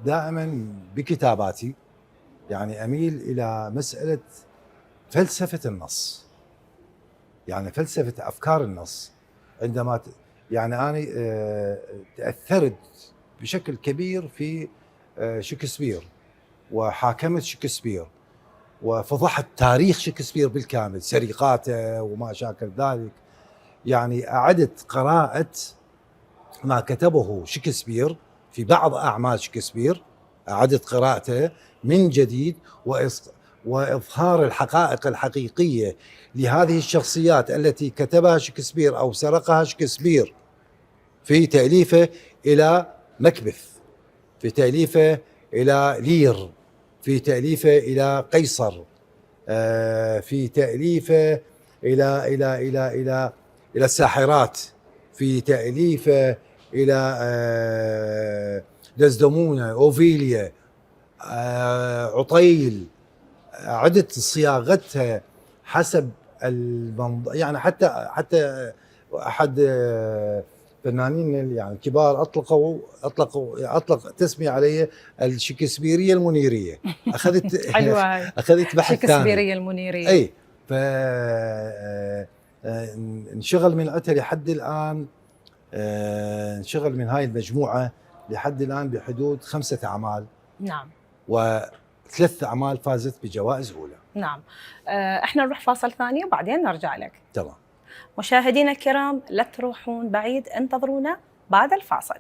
دائما بكتاباتي يعني أميل إلى مسألة فلسفة النص، يعني فلسفة أفكار النص. عندما يعني أنا تأثرت بشكل كبير في شكسبير وحاكمت شكسبير وفضحت تاريخ شكسبير بالكامل، سرقاته وما شاكل ذلك. يعني أعدت قراءة ما كتبه شكسبير في بعض أعمال شكسبير، أعدت قراءته من جديد وإظهار الحقائق الحقيقية لهذه الشخصيات التي كتبها شكسبير أو سرقها شكسبير في تأليفه إلى مكبث، في تأليفه إلى لير، في تأليفه إلى قيصر، في تأليفه إلى الساحرات، في تأليفه إلى دزدمونة، أوفيليا، عطيل. عدت صياغتها حسب يعني حتى أحد فنانين يعني كبار أطلق تسمية عليه الشكسبيرية المنيرية. أخذت أخذت بحث ثاني، الشكسبيرية المنيرية. أي انشغل من عتها لحد الآن، انشغل من هاي المجموعة لحد الآن بحدود 5 أعمال. نعم. و3 أعمال فازت بجوائز أولى. نعم. احنا نروح فاصل ثاني وبعدين نرجع لك. تمام. مشاهدينا الكرام لا تروحون بعيد، انتظرونا بعد الفاصل.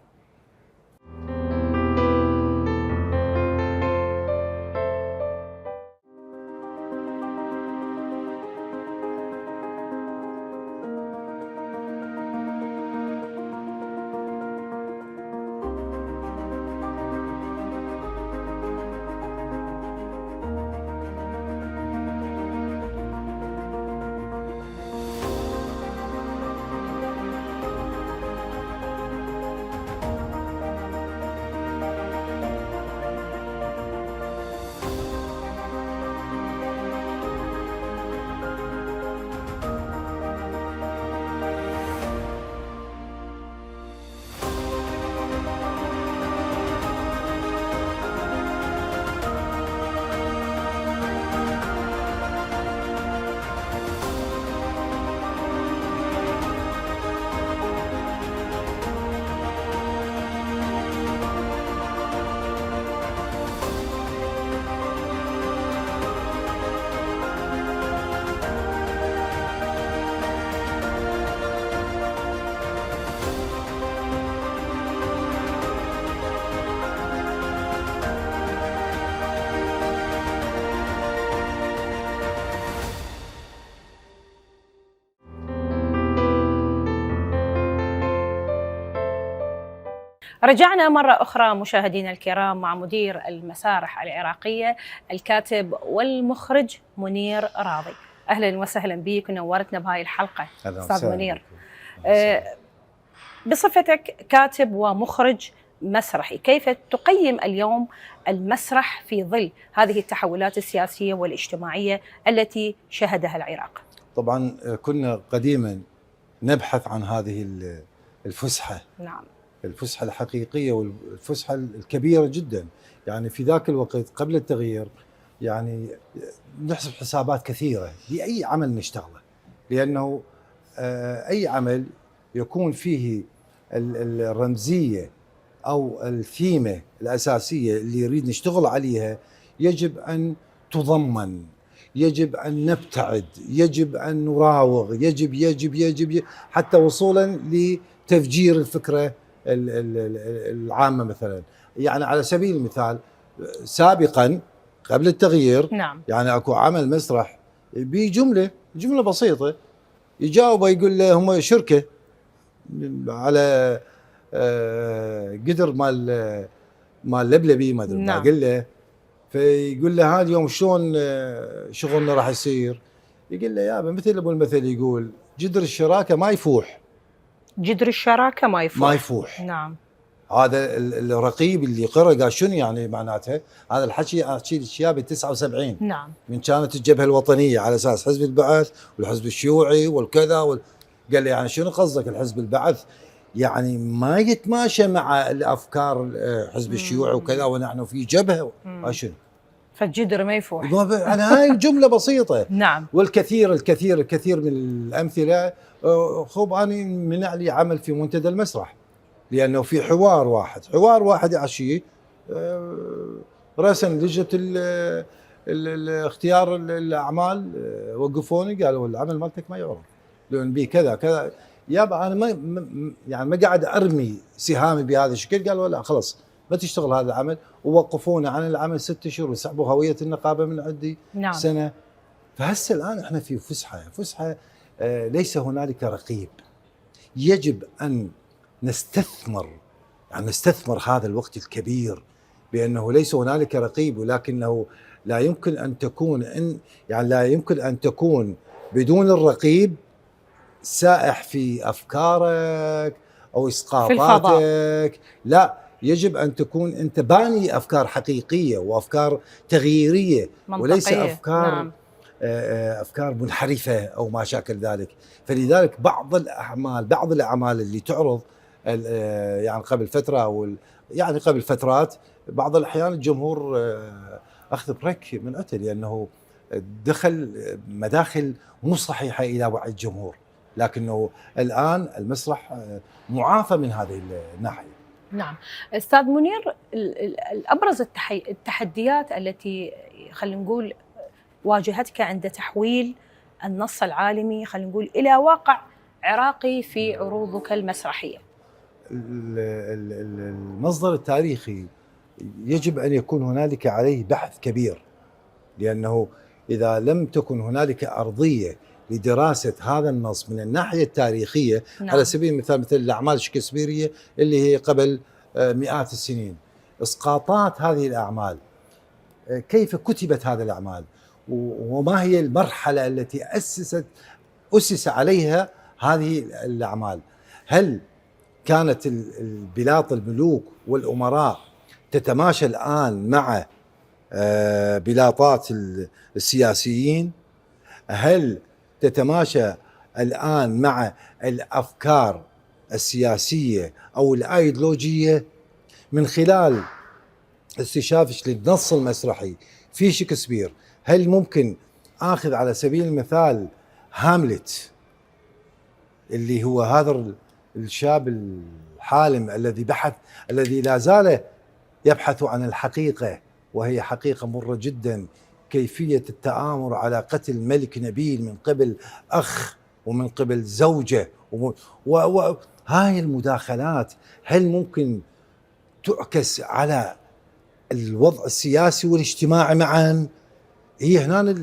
رجعنا مرة أخرى مشاهدينا الكرام مع مدير المسارح العراقية الكاتب والمخرج منير راضي. أهلا وسهلا بك ونورتنا بهاي الحلقة أستاذ منير. بصفتك كاتب ومخرج مسرحي، كيف تقيم اليوم المسرح في ظل هذه التحولات السياسية والاجتماعية التي شهدها العراق؟ طبعا كنا قديما نبحث عن هذه الفسحة. نعم. الفسحة الحقيقية والفسحة الكبيرة جدا. يعني في ذاك الوقت قبل التغيير يعني نحسب حسابات كثيرة لأي عمل نشتغله، لأنه أي عمل يكون فيه الرمزية أو الثيمة الأساسية اللي يريد نشتغل عليها يجب أن تضمن، يجب أن نبتعد، يجب أن نراوغ، يجب حتى وصولا لتفجير الفكرة العامة. مثلا يعني على سبيل المثال سابقا قبل التغيير نعم. يعني اكو عمل مسرح بجملة بسيطة يجاوب يقول له هم شركة على قدر مال لبلبي ما ادري ما قال له، فيقول له هذا اليوم شلون شغلنا راح يصير؟ يقول له يابا مثل ابو المثل يقول جدر الشراكه ما يفوح. جدر الشراكه ما يفوح. ما يفوح. نعم. هذا الرقيب اللي قرأ قال شنو يعني معناتها؟ هذا الحكي الشيابي 79. نعم. من كانت الجبهه الوطنيه على اساس حزب البعث والحزب الشيوعي والكذا قال لي يعني شنو قصدك الحزب البعث؟ يعني ما يتماشى مع الافكار حزب الشيوعي وكذا ونحن في جبهه. شنو؟ فالجدر ما يفوح. يعني هاي جمله بسيطه. نعم. والكثير الكثير الكثير من الامثله. خب انا منع لي عمل في منتدى المسرح لانه في حوار واحد عشيه رسم لجنه اختيار الاعمال وقفوني قالوا العمل مالتك ما يعرض لان بيه كذا كذا. يابا انا ما قاعد ارمي سهامي بهذا الشكل. قالوا لا خلاص ما تشتغل هذا العمل ووقفونا عن العمل 6 شهور وسحبوا هويه النقابه من عندي. نعم. سنه. فهسه الان احنا في فسحه ليس هنالك رقيب. يجب ان نستثمر هذا الوقت الكبير بانه ليس هنالك رقيب ولكنه لا يمكن ان تكون بدون الرقيب سائح في افكارك او اسقاطاتك. لا يجب ان تكون انت باني افكار حقيقيه وافكار تغييريه منطقية. وليس افكار نعم. افكار منحرفه او ما شاكل ذلك. فلذلك بعض الاعمال اللي تعرض يعني قبل فتره او يعني قبل فترات بعض الاحيان الجمهور اخذ بريك من عته لانه دخل مداخل مو صحيحه الى وعي الجمهور. لكنه الان المسرح معافى من هذه الناحيه. نعم. استاذ منير، الابرز التحديات التي خلينا نقول واجهتك عند تحويل النص العالمي خلينا نقول الى واقع عراقي في عروضك المسرحيه. المصدر التاريخي يجب ان يكون هنالك عليه بحث كبير لانه اذا لم تكن هنالك ارضيه لدراسه هذا النص من الناحيه التاريخيه. نعم. على سبيل المثال مثل الاعمال الشكسبيريه اللي هي قبل مئات السنين، اسقاطات هذه الاعمال، كيف كتبت هذه الاعمال وما هي المرحله التي اسس عليها هذه الاعمال. هل كانت البلاط الملوك والامراء تتماشى الان مع بلاطات السياسيين؟ هل تتماشى الآن مع الأفكار السياسية أو الأيديولوجية؟ من خلال استشافك للنص المسرحي في شكسبير هل ممكن آخذ على سبيل المثال هاملت اللي هو هذا الشاب الحالم الذي لا زال يبحث عن الحقيقة وهي حقيقة مرة جدا، كيفية التآمر على قتل ملك نبيل من قبل أخ ومن قبل زوجة وهاي المداخلات هل ممكن تعكس على الوضع السياسي والاجتماعي معا؟ هي هنا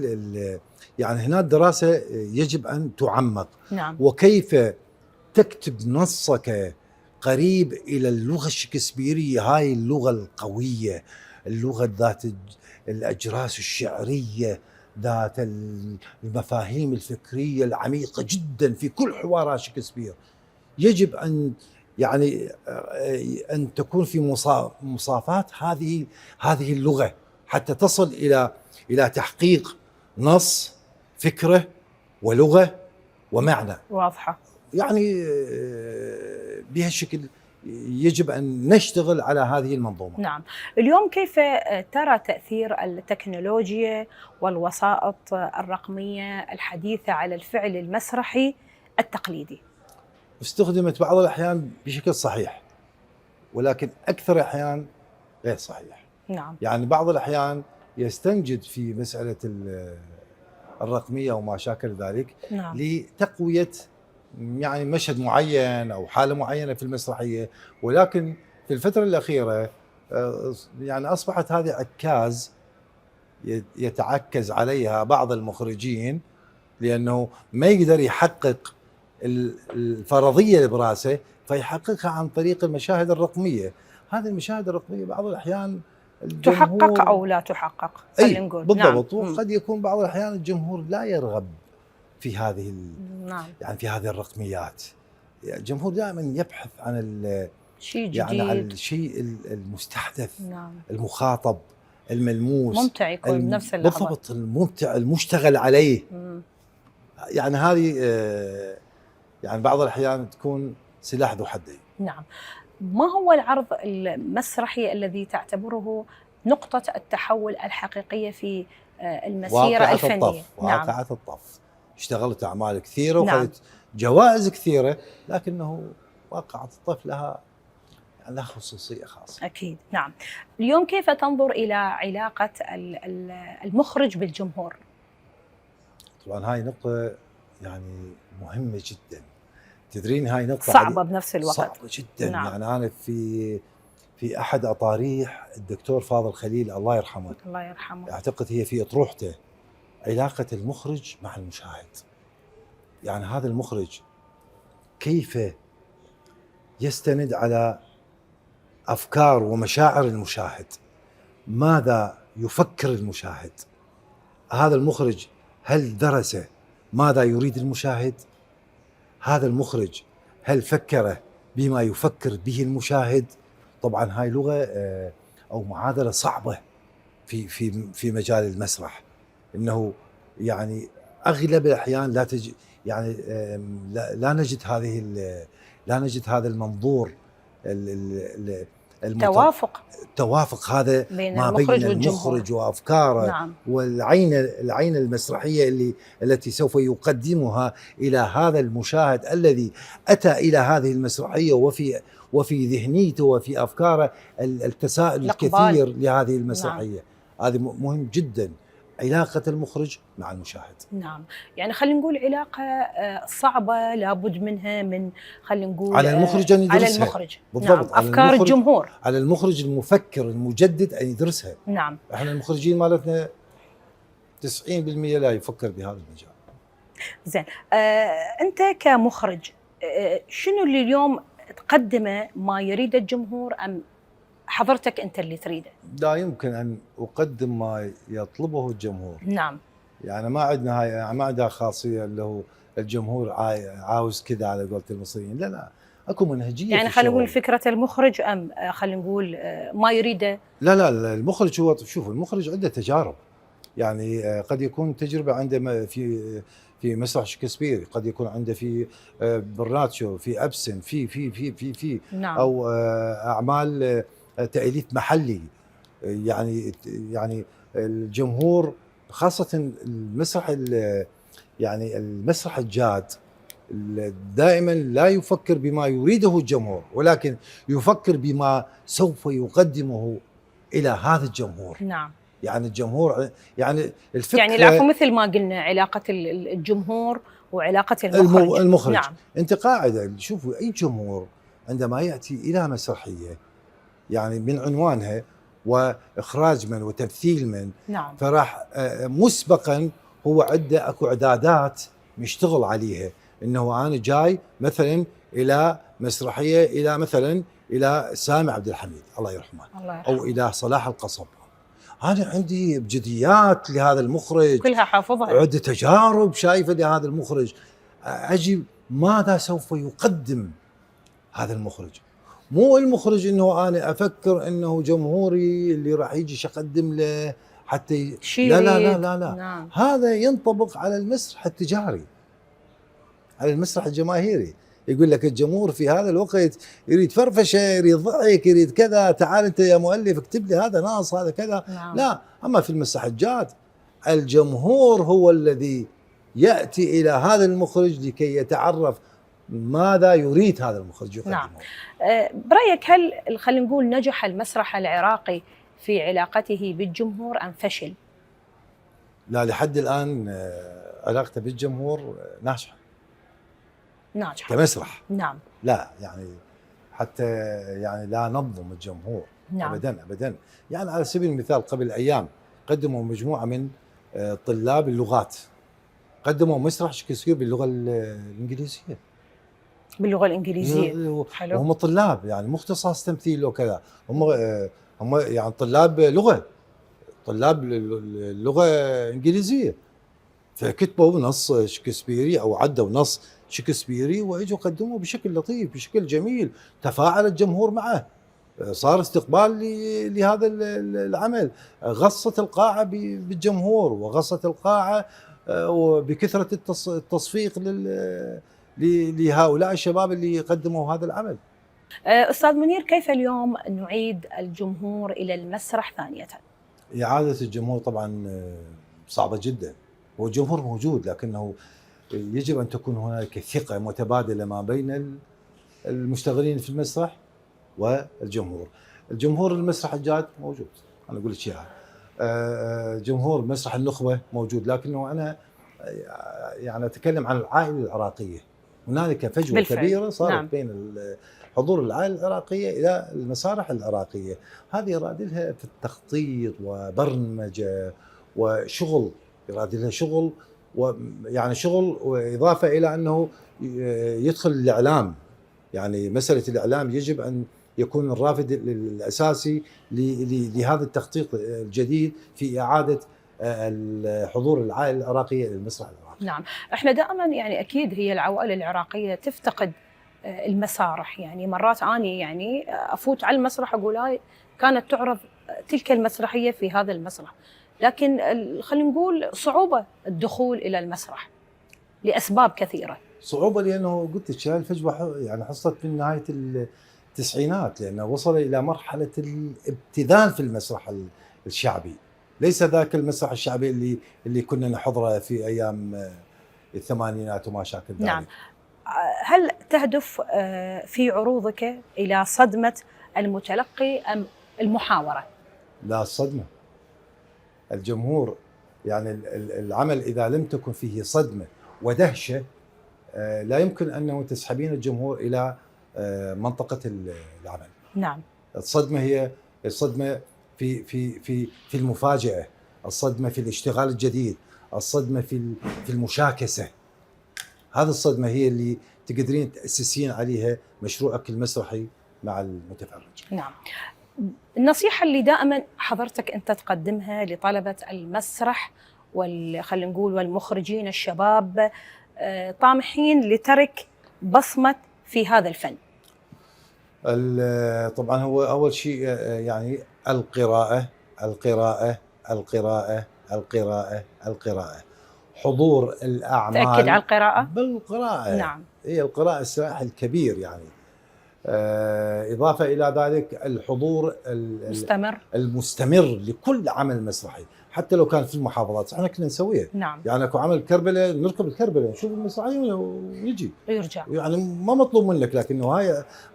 يعني هنا الدراسة يجب أن تعمق. نعم. وكيف تكتب نصك قريب إلى اللغة الشكسبيرية، هاي اللغة القوية، اللغة ذات الأجراس الشعرية، ذات المفاهيم الفكرية العميقة جدا في كل حوارات شكسبير. يجب أن يعني أن تكون في مصافات هذه اللغة حتى تصل إلى تحقيق نص، فكرة ورغة ومعنى واضحة. يعني بهالشكل يجب أن نشتغل على هذه المنظومة. نعم. اليوم كيف ترى تأثير التكنولوجيا والوسائط الرقمية الحديثة على الفعل المسرحي التقليدي؟ استخدمت بعض الأحيان بشكل صحيح ولكن أكثر الأحيان غير صحيح. نعم. يعني بعض الأحيان يستنجد في مسألة الرقمية وما شاكل ذلك. نعم. لتقوية يعني مشهد معين أو حالة معينة في المسرحية، ولكن في الفترة الأخيرة يعني أصبحت هذه عكاز يتعكز عليها بعض المخرجين لأنه ما يقدر يحقق الفرضية اللي براسه فيحققها عن طريق المشاهد الرقمية. هذه المشاهد الرقمية بعض الأحيان تحقق أو لا تحقق خلينا نقول. بالضبط. نعم. وقد يكون بعض الأحيان الجمهور لا يرغب في هذه نعم. يعني في هذه الرقميات. الجمهور دائما يبحث عن شيء جديد، يعني عن الشيء المستحدث، نعم، المخاطب، الملموس، ممتع يكون بنفس اللحظة. بالضبط، الممتع، المشتغل عليه. يعني هذه يعني بعض الأحيان تكون سلاح ذو حدين. نعم. ما هو العرض المسرحي الذي تعتبره نقطة التحول الحقيقية في المسيرة الفنية؟ واقعة الطف. اشتغلت أعمال كثيرة نعم. وخذت جوائز كثيرة، لكنه واقعة الطف لها خصوصية خاصة. أكيد. نعم. اليوم كيف تنظر إلى علاقة المخرج بالجمهور؟ طبعا هاي نقطة يعني مهمة جدا. تدرين هاي نقطة صعبة بنفس الوقت. صعبة جدا. نعم. يعني أنا في أحد أطاريح الدكتور فاضل خليل الله يرحمه، الله يرحمه، أعتقد هي في أطروحته علاقة المخرج مع المشاهد. يعني هذا المخرج كيف يستند على أفكار ومشاعر المشاهد، ماذا يفكر المشاهد. هذا المخرج هل درس ماذا يريد المشاهد؟ هذا المخرج هل فكر بما يفكر به المشاهد؟ طبعا هاي لغة أو معادلة صعبة في مجال المسرح، إنه يعني أغلب الأحيان يعني لا نجد هذا المنظور التوافق هذا ما بين المخرج وأفكاره. نعم. والعين المسرحية التي سوف يقدمها إلى هذا المشاهد الذي أتى إلى هذه المسرحية وفي ذهنيته وفي أفكاره التساؤل الكثير لهذه المسرحية. نعم. هذا مهم جدا، علاقة المخرج مع المشاهد. نعم. يعني خلينا نقول علاقة صعبة لابد منها، من خلينا نقول على المخرج أن يدرسها. على المخرج. بالضبط. نعم. أفكار الجمهور. على المخرج المفكر المجدد أن يدرسها. نعم. احنا المخرجين مالتنا 90% لا يفكر بهذا المجال. زين. أنت كمخرج شنو اللي اليوم تقدمه ما يريد الجمهور، أم حضرتك أنت اللي تريده؟ لا يمكن أن أقدم ما يطلبه الجمهور. نعم. يعني ما عندها خاصية اللي هو الجمهور عاوز كذا على قولة المصريين. لا اكو منهجية. يعني خلينا نقول فكرة المخرج، أم خلينا نقول ما يريده؟ لا المخرج هو، شوف، المخرج عنده تجارب. يعني قد يكون تجربة عنده في مسرح شكسبير، قد يكون عنده في برناتشو، في أبسن، في نعم. أو أعمال تأليف محلي. يعني الجمهور خاصة المسرح الجاد دائما لا يفكر بما يريده الجمهور، ولكن يفكر بما سوف يقدمه إلى هذا الجمهور. نعم. يعني الجمهور، يعني الفكرة، يعني العفو مثل ما قلنا علاقة الجمهور وعلاقة المخرج. نعم. أنت قاعدة شوفوا أي جمهور عندما يأتي إلى مسرحية يعني من عنوانها وإخراج من وتمثيل من، نعم، فراح مسبقا هو عنده أكو إعدادات مشتغل عليها، إنه أنا جاي مثلا إلى مسرحية إلى مثلا إلى سامي عبد الحميد الله يرحمه، أو إلى صلاح القصب. أنا عندي بجديات لهذا المخرج كلها حافظها، عدة تجارب شايفة لهذا المخرج. أجي ماذا سوف يقدم هذا المخرج؟ مو المخرج إنه أنا أفكر إنه جمهوري اللي راح يجي أقدم له حتى لا لا لا لا, لا. نعم. هذا ينطبق على المسرح التجاري، على المسرح الجماهيري. يقول لك الجمهور في هذا الوقت يريد فرفشه، يريد ضحك، يريد كذا، تعال انت يا مؤلف اكتب لي هذا ناص هذا كذا. نعم. لا، اما في المسرح الجاد الجمهور هو الذي ياتي الى هذا المخرج لكي يتعرف ماذا يريد هذا المخرج يقدمه. نعم. برايك هل خلينا نقول نجح المسرح العراقي في علاقته بالجمهور ام فشل؟ لا، لحد الان علاقته بالجمهور ناجحه كمسرح. نعم. لا يعني حتى يعني لا نظلم الجمهور. نعم. ابدا ابدا. يعني على سبيل المثال قبل ايام قدموا مجموعه من طلاب اللغات، قدموا مسرح شكسبير باللغه الانجليزيه. باللغه الانجليزيه. حلو. وهم طلاب يعني مختصاص تمثيل وكذا، هم يعني طلاب لغه، طلاب اللغه الانجليزيه. فكتبوا نص شكسبيري او عدوا نص شكسبيري واجوا قدموه بشكل لطيف بشكل جميل، تفاعل الجمهور معه، صار استقبال لهذا العمل، غصت القاعه بالجمهور وغصت القاعه بكثره التصفيق لهؤلاء الشباب اللي قدموا هذا العمل. أستاذ منير، كيف اليوم نعيد الجمهور إلى المسرح ثانية؟ إعادة الجمهور طبعا صعبة جدا، والجمهور موجود لكنه يجب أن تكون هناك ثقة متبادلة ما بين المشتغلين في المسرح والجمهور. الجمهور المسرح الجاد موجود، أنا أقول لك إياها، جمهور مسرح النخبة موجود، لكنه أنا يعني أتكلم عن العائلة العراقية، هنالك فجوة بالفعل. كبيرة صارت نعم. بين حضور العائلة العراقية إلى المسارح العراقية، هذه يراد لها في التخطيط وبرمجة وشغل، يراد لها شغل، ويعني شغل وإضافة إلى أنه يدخل الإعلام، يعني مسألة الإعلام يجب أن يكون الرافد الأساسي لهذا التخطيط الجديد في إعادة حضور العائلة العراقية للمسرح العراقي. نعم، احنا دائما يعني أكيد هي العوائل العراقية تفتقد المسارح، يعني مرات اني يعني افوت على المسرح اقول هاي كانت تعرض تلك المسرحيه في هذا المسرح، لكن خلينا نقول صعوبه الدخول الى المسرح لاسباب كثيره. صعوبه لانه قلت لك الفجوه يعني حصلت من نهايه التسعينات، لانه وصل الى مرحله الابتذال في المسرح الشعبي، ليس ذاك المسرح الشعبي اللي كنا نحضره في ايام الثمانينات وما شاكل ذلك. نعم. هل تهدف في عروضك إلى صدمة المتلقي أم المحاورة؟ لا، الصدمة. الجمهور يعني العمل إذا لم تكن فيه صدمة ودهشة لا يمكن أنه تسحبين الجمهور إلى منطقة العمل. نعم. الصدمة هي الصدمة في المفاجأة، الصدمة في الاشتغال الجديد، الصدمة في المشاكسة. هذه الصدمة هي اللي تقدرين تأسسين عليها مشروعك المسرحي مع المتفرج. نعم. النصيحة اللي دائما حضرتك أنت تقدمها لطلبة المسرح خلينا نقول والمخرجين الشباب طامحين لترك بصمة في هذا الفن. طبعا هو أول شيء يعني القراءة القراءة القراءة القراءة القراءة، حضور الأعمال. تأكد على القراءة؟ بالقراءة. نعم. هي القراءة السلاح الكبير يعني. إضافة إلى ذلك الحضور المستمر لكل عمل مسرحي، حتى لو كان في المحافظات احنا كنا نسويها. نعم. يعني اكو عمل كربلاء نركب الكربلاء نشوف المسرحية ونجي ويرجع، يعني ما مطلوب منك، لكنه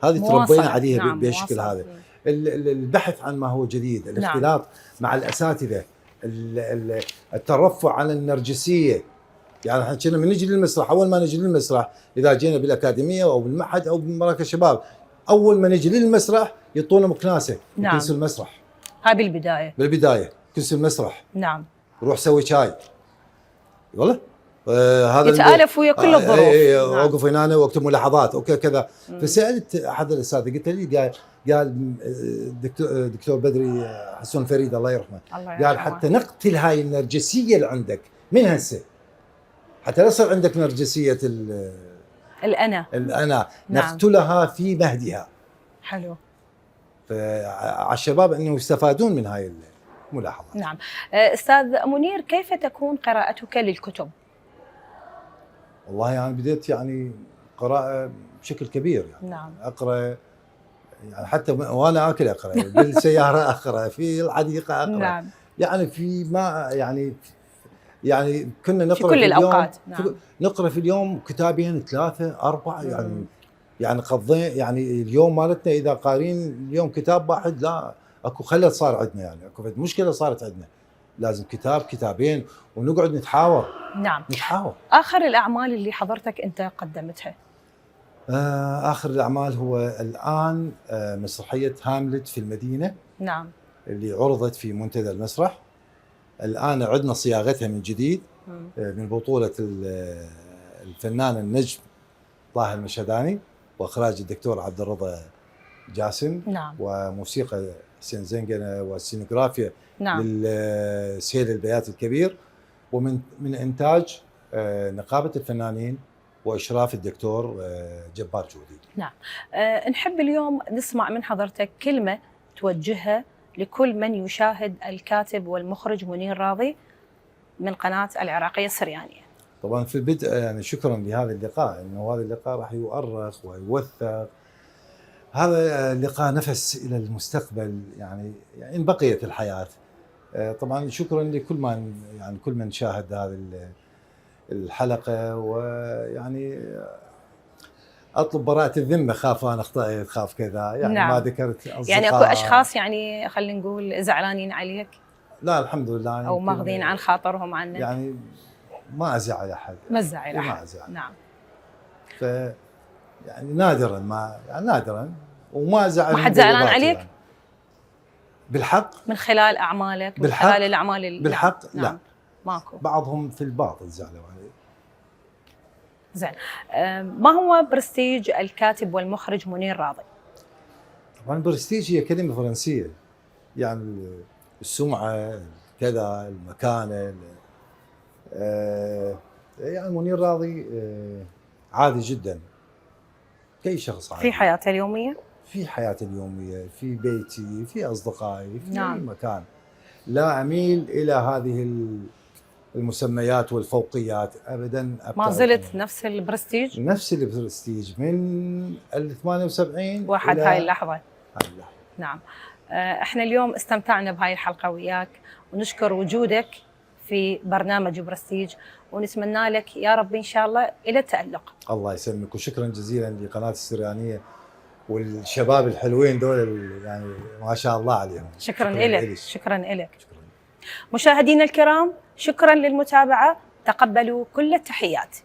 هذه تربينا عليها. نعم. بهالشكل هذا. البحث عن ما هو جديد، الاختلاط. نعم. مع الأساتذة، الترفع عن النرجسية. يعني احنا كنا من نجي للمسرح، اول ما نجي للمسرح اذا جينا بالاكاديميه او بالمعهد او بمراكز الشباب، اول ما نجي للمسرح يعطونا مكناسه. نعم. كنس المسرح، هاي بالبدايه كنس المسرح. نعم. روح سوي شاي والله. هذا يتالف ويا كل الظروف. اوقف هنا واكتب ملاحظات اوكي كذا. فسالت احد الاساتذه قلت لي قال دكتور بدري حسون فريد الله يرحمه، قال حتى نقتل هاي النرجسيه اللي عندك من هسه، حتى لا يصير عندك نرجسية الأنا. نعم. نقتلها في مهدها. حلو. على الشباب أنه يستفادون من هاي الملاحظات. نعم. أستاذ منير، كيف تكون قراءتك للكتب؟ والله يعني بديت يعني قراءة بشكل كبير يعني. نعم. أقرأ يعني حتى وأنا آكل أقرأ، بالسيارة أقرأ، في الحديقة أقرأ. نعم. يعني في ما يعني كنا نقرأ في كل الأوقات. نعم. نقرأ في اليوم كتابين 3 4 يعني قضينا يعني اليوم مالتنا إذا قارين اليوم كتاب واحد لا اكو خلل صار عندنا، يعني اكو مشكلة صارت عندنا، لازم كتاب كتابين ونقعد نتحاور. نعم. نتحاور. آخر الأعمال اللي حضرتك أنت قدمتها؟ آخر الأعمال هو الآن مسرحية هاملت في المدينة. نعم. اللي عرضت في منتدى المسرح، الآن عدنا صياغتها من جديد من بطولة الفنان النجم طه المشهداني وإخراج الدكتور عبد الرضا جاسم. نعم. وموسيقى حسين زنقنة والسينوغرافيا. نعم. للسيد البيات الكبير. ومن إنتاج نقابة الفنانين وإشراف الدكتور جبار جودي. نعم. نحب اليوم نسمع من حضرتك كلمة توجهها لكل من يشاهد الكاتب والمخرج منير راضي من قناة العراقية السريانية. طبعا في البدء يعني شكرا لهذا اللقاء، انه هذا اللقاء راح يؤرخ ويوثق. هذا اللقاء نفس الى المستقبل، يعني ان بقيت الحياه. طبعا شكرا لكل من يعني كل من شاهد هذه الحلقه، ويعني اطلب براءة الذمه، خاف انا اخطأت، خاف كذا يعني. نعم. ما ذكرت اصدقاء، يعني اكو اشخاص يعني خلينا نقول زعلانين عليك؟ لا الحمد لله، او ماخذين عن خاطرهم عنك؟ يعني ما ازعل احد. ما ازعل احد. ما ازعل. نعم. ف يعني نادرا ما يعني نادرا وما ازعل. ما حد زعلان عليك؟ يعني. بالحق من خلال اعمالك، من خلال الاعمال بالحق نعم. لا. نعم. ماكو. بعضهم في الباطل زعلوا علي. زين. ما هو برستيج الكاتب والمخرج منير راضي؟ طبعا برستيج هي كلمه فرنسيه، يعني السمعه كذا، المكانه. يعني منير راضي عادي جدا كأي شخص عادي في حياته اليوميه، في حياتي اليوميه، في بيتي، في اصدقائي، في نعم. اي مكان. لا اميل الى هذه المسميات والفوقيات ابدا. ما زلت نفس البرستيج؟ نفس البرستيج من 78 واحد هاي اللحظه. نعم. احنا اليوم استمتعنا بهاي الحلقه وياك، ونشكر وجودك في برنامج برستيج، ونتمنى لك يا رب ان شاء الله الى التألق. الله يسلمك، وشكرا جزيلا لقناه السريانيه والشباب الحلوين دول، يعني ما شاء الله عليهم. شكرا لك. شكرا لك. مشاهدينا الكرام، شكرا للمتابعه، تقبلوا كل التحيات.